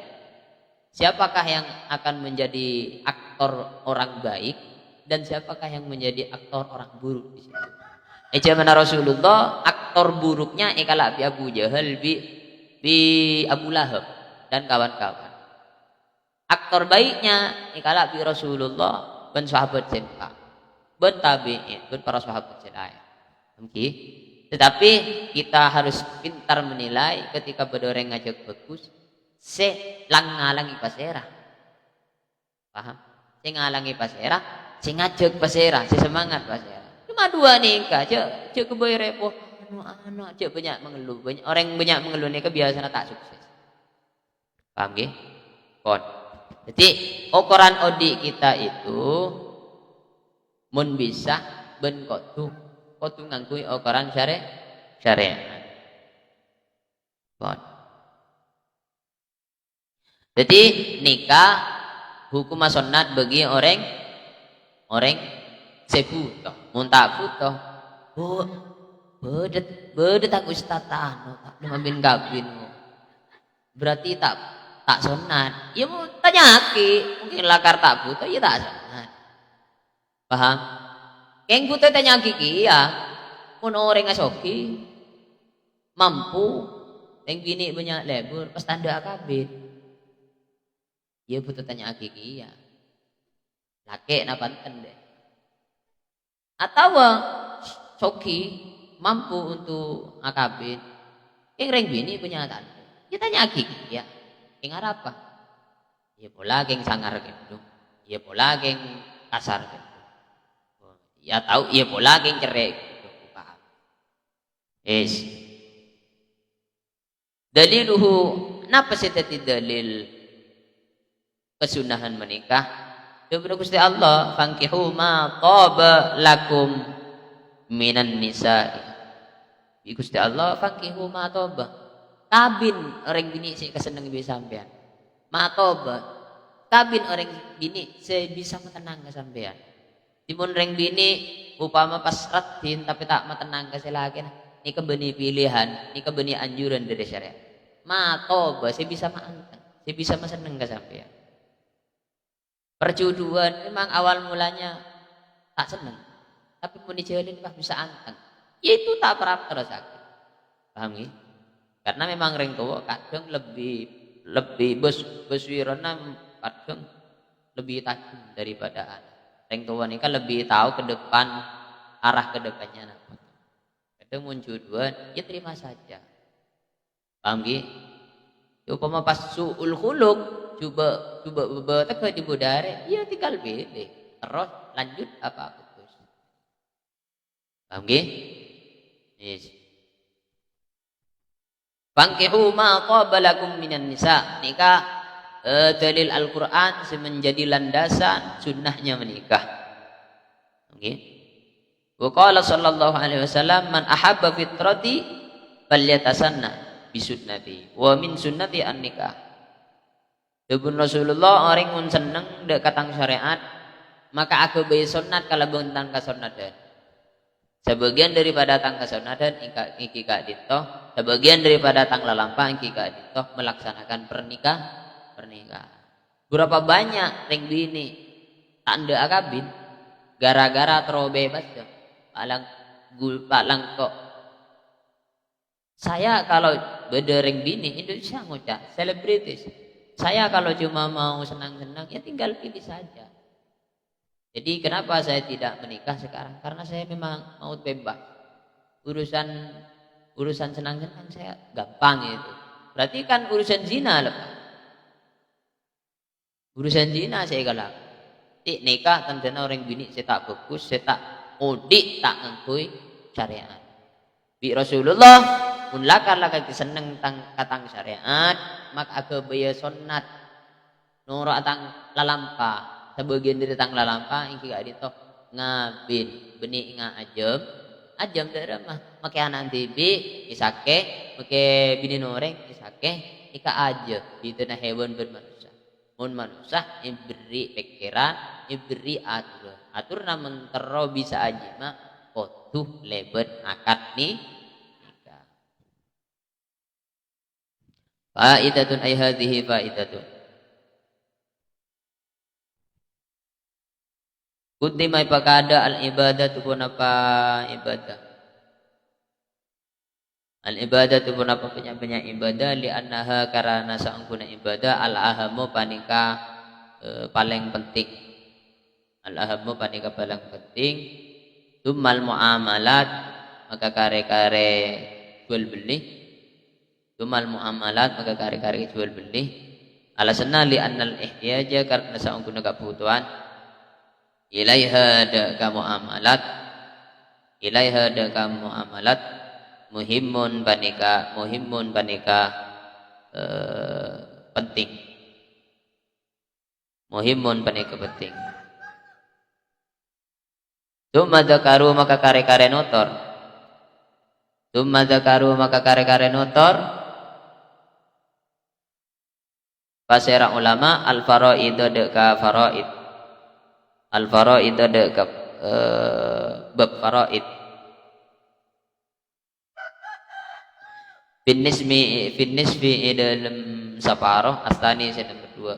siapakah yang akan menjadi aktor orang baik dan siapakah yang menjadi aktor orang buruk di situ. È jhâmanna Rasulullah, aktor buruknya èkala' bi' Abu Jahal, bi', bi' Abu Lahab, dan kawan-kawan. Aktor baiknya èkala' bi' Rasulullah bân sahabat sè empa', bân tabi'in, bân para sahabat sè laèn. Èngghi. Tetapi kita harus pintar menilai ketika bâdâ orèng ngajhâk bhâghus, sè lang-ngalangè pasèra. Paham? Sè ngalangè pasèra, sè ngajhâk pasèra, sè semangat pasèra. Itu Maduwâ nèka, jhâ', jhâ' ghâbây rèpot. Anu, anu, jhâ' bânnya' mangellu. Bânnya', orèng bânnya' mangellu nèka biasana ta' sukses. Paham, ghi? Pon. Jadi, okoran odi' kita itu, mon bisa, bân kodhu, kodhu ngangghuy okoran syare-, syariat. Pon. Jadi, nèka hukumma sonnat bagi orèng, orèng sè bhuto. Mon ta' bhuto, bu-, bâdâ, bâdâ tang ustad ta' anu, ta' mabin kabin. Berarti ta', ta' sonnat. Iyâ, mon tanya'aghi, mungkin lakar ta' bhuto, iyâ ta' sonnat. Paham? Kèng bhuto tanya'aghi kèya, mon orèngnga soghi, mampu, rèng binè' bânnya' lebur, pas ta' endâ' akabin. Iyâ, bhuto tanya'aghi kèya. Lakè' napa enten, dâ'? Atawa soghi, mampu untuk akabin, kèng rèng binè' bânnya' ta' endâ'. Iyâ, tanya'aghi kèya. Kèng arapa? Iyâ pola kèng sangar ghâllu. Iyâ pola kèng kasar ghâllu. Iyâ tao, iyâ pola kèng cerrè' ghâllu. Paham? Is. Daliluhu, napa sè dhâddhi dalil kasunnahan menikah? Dhâbuna Ghustè Allah, "Fankihu ma thaba lakum minan nisa'i." Bi' Ghustè Allah, "Fankihu ma thaba." Kabin orèng binè' sè èkasennengngè bi' sampèyan. Ma thaba. Kabin orèng binè' sè bisa matennang ka sampèyan. Dhimèn rèng binè', upama pas raddhin tapè ta' matennang ka sè lakèna, nèka bânnè pilihan, nèka bânnè anjuran dâri syariat. Ma thaba sè bisa maanteng, sè bisa masenneng ka sampèyan. Perjuduan memang awal mulanya ta' senneng, tapè mon èjhâlân pas bisa anteng, ya itu ta' parap terrosaghi. Paham, ghi? Karena memang rèng towa kadhâng lebbi, lebbi bes-, beswirana kadhâng lebbi tajhem daripada anak. Rèng towa nèka lebbi tao ke depan, arah ke depannya napa. Kadhâng mon juduan, ya terima saja. Paham, ghi? Ya, upama pas su'ul khuluq, coba, coba bebetega di budare, ya tinggal pilih. Terus lanjut apa putus. Paham, ghi? Yes. "Fankihu ma thaba lakum minan nisa." Nèka, eh, dalil Al-Qur'an sè menjadi landasan sunnahnya menikah. Ngghi. Wa qala sallallahu alaihi wasallam, "Man ahabba fitrati falyatasanna bi sunnati, wa min sunnati an-nikah." Dhâbuna Rasulullah, "Orèng mon senneng dâ' ka tang syariat, maka aghâbây sonnat kalabân tang kasonnadhân." Sebagian daripada tang kasonnadhân èngka-, èngghi ka'dinto, sebagian daripada tang lalampa èngghi ka'dinto melaksanakan pernika-, pernikahan. Berapa banyak rèng binè' ta' endâ' akabin gara-gara terro bebas, ya. Palang gul-, palang kok. Saya kalau bâdâ rèng binè' Indonesia ngoca' selebritis. Saya kalau cuma mau senang-senang, ya tinggal pilih saja. Jadi kenapa saya tidak menikah sekarang? Karena saya memang mau bebas. Urusan, urusan senang-senang saya gampang itu. Berarti kan urusan zina, lho, Pak. Urusan zina sè èkalako. Ti' nèka tandhâna orèng binè' sè ta' bhâghus, sè ta' odi', ta' ngangghuy syariat. Bi' Rasulullah, mon lakar-lakar senneng tang-, ka tang syariat, maka aghâbâyâ sonnat. Noro' tang lalampa. Sabâgiyân dâri tang lalampa èngghi ka'dinto ngabin. Bânnè nga' ajâm. Ajâm dâ' remma. Makè ana' dhibi', èsakè. Makè binèna orèng, èsakè. Nèka ajâm. Bhidhâna hewan bân manossa. Mon manossa èberri' pèkkèran, èberri' aturan. Aturanna mon terro bisa ajima', kodhu lèbât akad ni-, nikah. Faidatun, ay hadhihi faidatun. Kuddima èpakadâ al-ibadatu ponapa ibadah. Al-ibadatu ponapa bânnya'-bânnya' ibadah, li annaha karana saongghuna ibadah al-ahammu panèka, eh, palèng penting. Al-ahammu panèka palèng penting. Tsummal muamalat, maka karè-karè jual beli. Tsummal muamalat, maka karè-karè jual beli. Alasanna li annal ihtiyaja, karena saongghuna kabhutowan. Ilaiha, dâ' ka muamalat. Ilaiha dâ' ka muamalat, muhimmun panèka, muhimmun panèka, eh, penting. Muhimmun panèka penting. Tsumma dzakaru maka karè-karè notor. Tsumma dzakaru maka karè-karè notor. Pasèra ulama al-faraid dâ' ka faraid. Al-faraid dâ' ka, eh, bab faraid. Fin nismi, fin nisfi è dâlem saparo, astani sè nomer dua.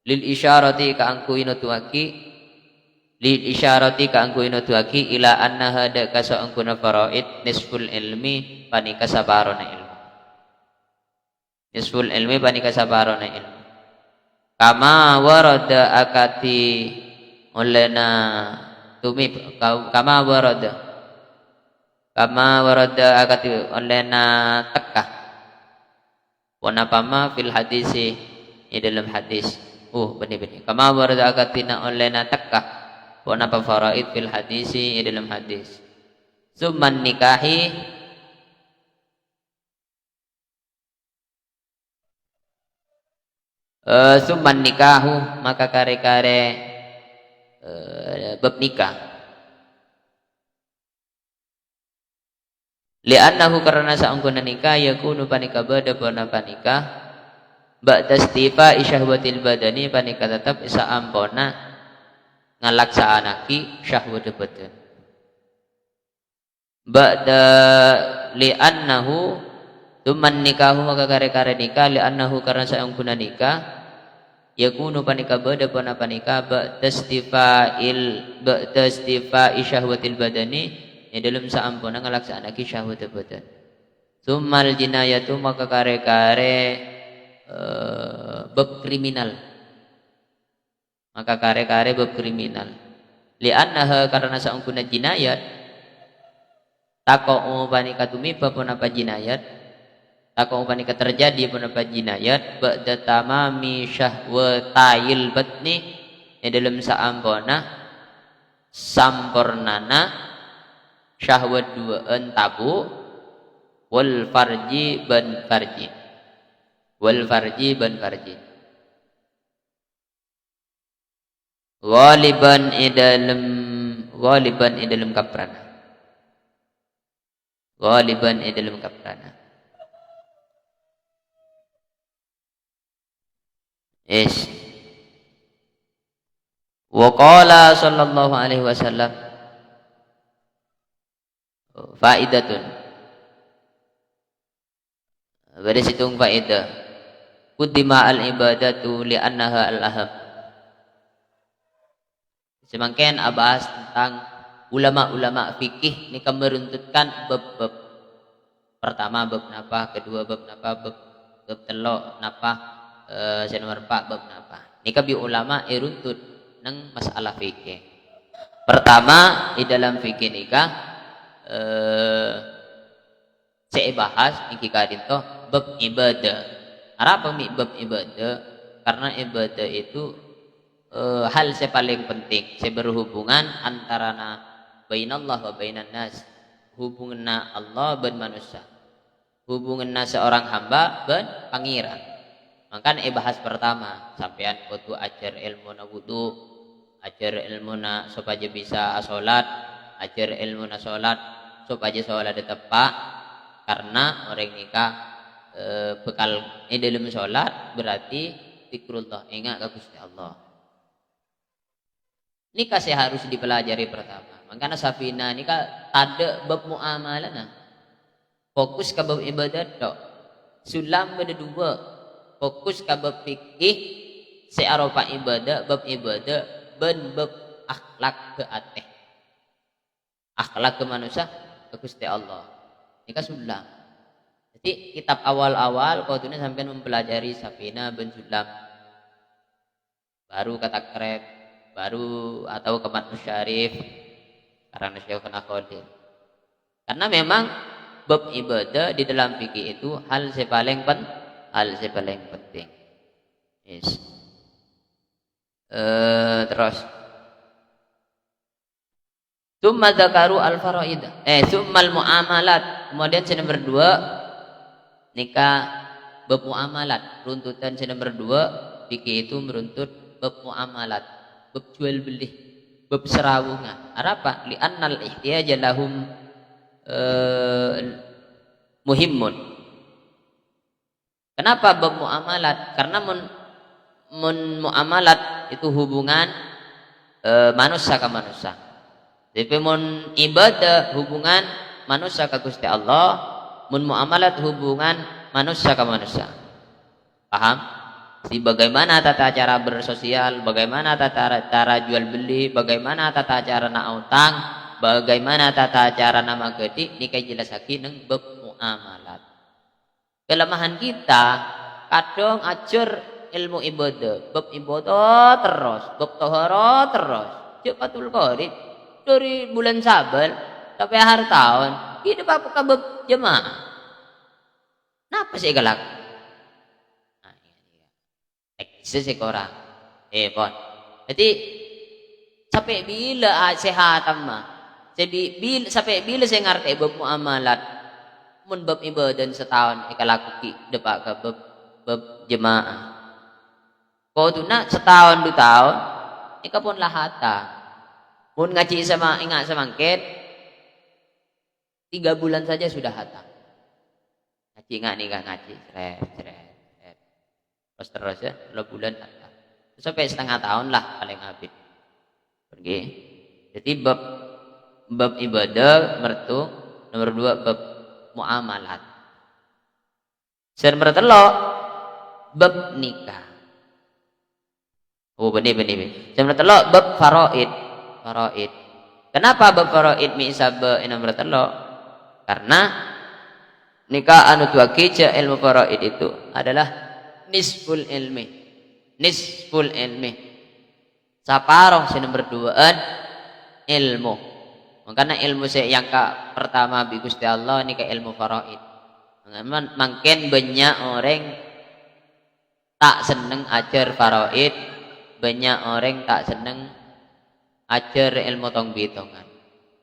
Lil isyarati kaangghuy noduwaghi, lil isyarati kaangghuy noduwaghi ila annaha dâ' ka saongghuna faraid nisful ilmi panèka saparona ilmu. Nisful ilmi panèka saparona ilmu. Kama warada akadhi ollèna tumi-, ka-, kama warada. Kama warada akadhi ollèna tekka. Ponapa ma fil hadisi è dâlem hadis. Uh, bânnè, bânnè. Kama warada akadhina ollèna tekka. Ponapa faraid fil hadisi è dâlem hadis. Tsumman nikahi Eh, tsumman nikahu, maka karè-karè, eh, bab nikah. Li'annahu, karana saongghuna nikah, yakunu panèka bâdâ ponapa nikah, ba'da istifa'i syahwatil badani, panèka tetep saamponna ngalaksana'aghi syahwat bâdân. Ba'da li'annahu, tsumman nikahu maka karè-karè nikah, li'annahu karana saongghuna nikah, yakunu panèka bâdâ ponapa nikah, ba'da istifa'il, ba'da istifa'i syahwatil badani, è dâlem saamponna ngalaksana'aghi syahwat bâdân. Tsummal jinayatu maka karè-karè, eh, bab kriminal. Maka karè-karè bab kriminal. Li'annaha, karana saongghuna jinayat, taqa'u panèka tumèbâ ponapa jinayat, taqa'u panèka terjadi ponapa jinayat, ba'da tamami syahwatayil batni, è dâlem saamponna sampornana syahwat duwâ'ân tabu', wal farji bân farji. Wal farji bân farji. Ghaliban è dâlem, ghaliban è dâlem kaprana. Ghaliban è dâlem kaprana. Is. Wa qala sallallahu alaihi wasallam, faidatun. Bâdâ sèttong faèdah. Quddima al-ibadatu li'annaha al-aham. Samangkèn abahas tentang ulama-ulama fikih nèka meruntutkan bab-bab. Pertama bab napa, kedua bab napa, bab, bab tello' napa, eh, sè nomer empa' bab napa. Nèka bi' ulama èruntut neng masalah fikih. Pertama, è dâlem fikih nèka, eh, sè èbahas èngghi ka'dinto bab ibadah. Arapa mè' bab ibadah? Karena ibadah itu, eh, hal sè palèng penting, sè berhubungan antarana bainallah wa bainan nas, hubunganna Allah bân manossa, hubunganna seorang hamba bân Pangèran. Mangkana èbahas pertama, sampèyan kodhu ajhâr èlmona wudu, ajhâr èlmona sopajâ bisa asolat, ajhâr èlmona solat sopajâ solat teppa', karena orèng nèka, eh, bhâkal è dâlem solat berarti zikrullah, enga' ka Ghustè Allah. Nèka sè harus dipelajari pertama. Mangkana Safina nèka tadâ' bab muamalana. Fokus ka bab ibadah tok. Sulam bâdâ duwâ'. Fokus ka bab fikih sè aropa ibadah, bab ibadah, bân bab akhlak ghâ' atè. Akhlak ghâ' manossa ka Ghustè Allah. Nèka sulam. Jadi kitab awal-awal kodhuna sampèyan mempelajari Safina bân Sulam. Baru ka Takrib, baru atau ka Matnu Syarif, karana Syaikhona Khalil. Karena memang bab ibadah di dalam fikih itu hal sè palèng pen-, hal sè palèng penting. Yes. Eh, terus. Tsumma dzakaru al-faraid. Eh, tsummal muamalat. Kemudian sè nomor dua, nèka bab muamalat. Runtutan sè nomor dua, fikih itu meruntut bab muamalat. Bab jual beli. Bab serawungan. Arapa? Li'annal ihtiyaja lahum, eh, muhimmun. Kenapa bab muamalat? Karena mon, mon muamalat itu hubungan, eh, manossa ka manossa. Tapi mon ibadah hubungan manossa ka Gusti Allah, mon muamalat hubungan manossa ka manossa. Paham? Jadi bagaimana tata cara bersosial, bagaimana tata cara jual beli, bagaimana tata cara na utang, bagaimana tata cara na magadi, nèka jelasaghi neng bab muamalat. Kelemahan kita, kadhâng ajhâr ilmu ibadah, bab ibadah terros, bab tohara terros. Jhâ' Fathul Qorib, dhâri bulân Sabâl sampè' ahèr taon, ghi' dâpa' ka bab jemaah. Napa sè èkalako? Nah, iya, iya. Teknisnya sè korang. Eh, pon. Jadi, sampè' bilâ a-, sè hatam, ma? Sè bi-, bil-, sampè' bilâ sè ngartè bab muamalat? Mon bab ibadah sataon èkalako ghi' dâpa' ka bab, bab jemaah. Koduna sataon du taon, nèka pon la hatam. Mon ngajhi sama, enga' samangkèn, tiga bulan saja sudah hatam. Ngajhi nga' nèka ngajhi, sret, sret, sret. Terus-terus ya, tello bulân hatam. Terus sampè' setengah taon lah palèng abit. Ngghi. Jadi bab, bab ibadah mertu, nomor dua bab muamalat. Sè nomor tello', bab nikah. Oh, bânnè, bânnè, bânnè. Sè nomor tello', bab faraid. Faraid. Kenapa bab faraid mè' èsabâ' è nomor tello'? Karena nèka anuduwaghi jhâ' ilmu faraid itu adalah nisful ilmi. Nisful ilmi. Saparo sè nomor duwâ'ân ilmu. Mangkana ilmu sè èangka' pertama bi' Gusti Allah nèka ilmu faraid. Mangkana mangkèn bânnya' orèng ta' senneng ajhâr faraid, bânnya' orèng ta' senneng ajhâr ilmu tong-bitongan.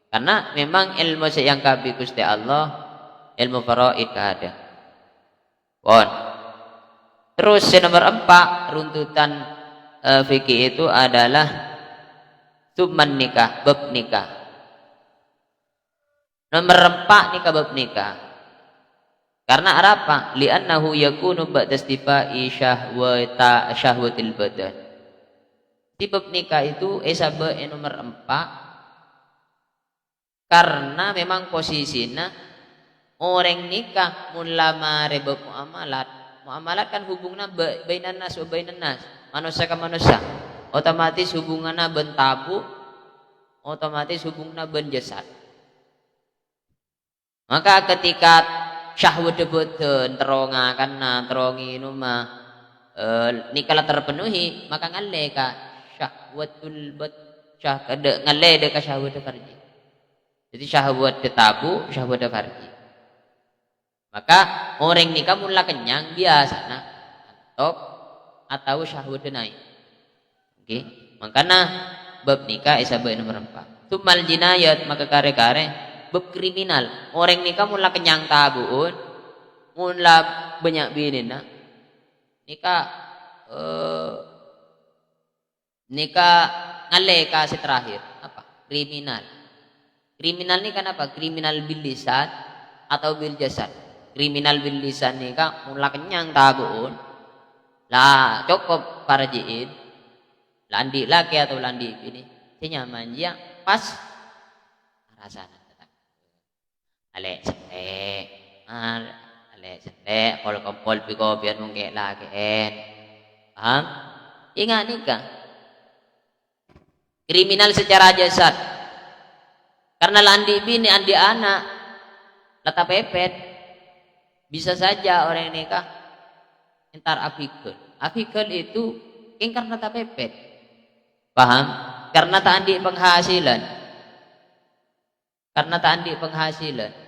Karena memang ilmu sè èangka' bi' Gusti Allah, ilmu faraid kadhâng. Pon. Terus sè nomor empa', runtutan, eh, fikih itu adalah tsumman nikah, bab nikah. Nomor empa' nèka bab nikah. Karena arapa? Li'annahu yakunu ba'da istifa'i syahwata, syahwatil badan. Di bab nikah itu èsabâ' è nomor empa', karena memang posisina orèng nikah mon la marè bab muamalat. Muamalat kan hubunganna ba-, bainan nas wa bainan nas, manossa ka manossa. Otomatis hubunganna bân tabu', otomatis hubunganna bân jasad. Maka ketika syahwat bâdân, terro ngakanna, terro ngènoma, eh, nèka la terpenuhi, maka ngallè ka syahwatul bad-, syah-, dâ-, ngallè dâ' ka syahwat farji. Jadi syahwat tabu', syahwat farji. Maka orèng nèka mon la kennyang, biyasana antop atawa syahwat naè'. Oke. Mangkana bab nikah èsabâ' nomor empa'. Tsummal jinayat, maka karè-karè bab kriminal. Orèng nèka mon la kennyang tabu'un, mon la bânnya' binèna, nèka, eh, nèka ngallè ka sè terakhir. Apa? Kriminal. Kriminal nèka napa? Kriminal bil lisan atau bil jasad. Kriminal bil lisan nèka mon la kennyang tabu'un, la cokop parji'in, la andi' lakè atau la andi' binè, sè nyaman jiyâ pas arasana. Alè' sèllè', al-, alè' sèllè', kol-kompol bi-, kopi'an mongkè' lakè'en. Paham? Enga' nèka. Kriminal secara jasad. Karena la andi' binè, andi' ana', la tapèpèt. Bisa saja orèng nèka entar abighâl. Abighâl itu kèng karena tapèpèt. Paham? Karena ta' andi' penghasilan. Karena ta' andi' penghasilan.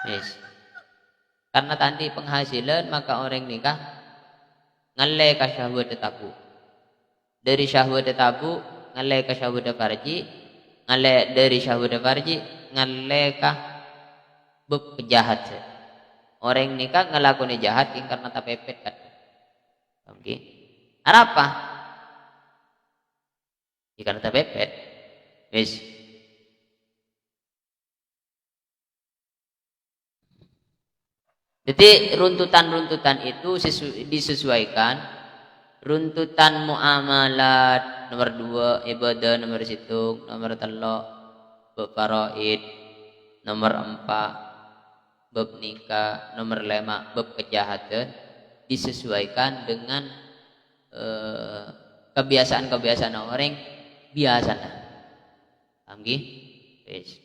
Yes. Karena ta' andi' penghasilan, maka orèng nèka ngallè ka syahwat tabu'. Dâri syahwat tabu', Ngallè ka syahwat farji, ngallè dâri syahwat farji, ngallè ka bab jâhât. Orèng nèka ngalakonè jâhât kèng karna tapèpèt kan. Paham ghi? Arapa? Ya karna tapèpèt. Wis. Jadi, runtutan-runtutan itu sesu-, disesuaikan. Runtutan muamalat, nomor dua, ibadah, nomor sèttong, nomor tello', bab faraid, nomor empa', bab nikah, nomor lèma', bab kejahatan, disesuaikan dengan, eh, kebiasaan-kebiasaan orèng biyasana. Paham ghi? Wis.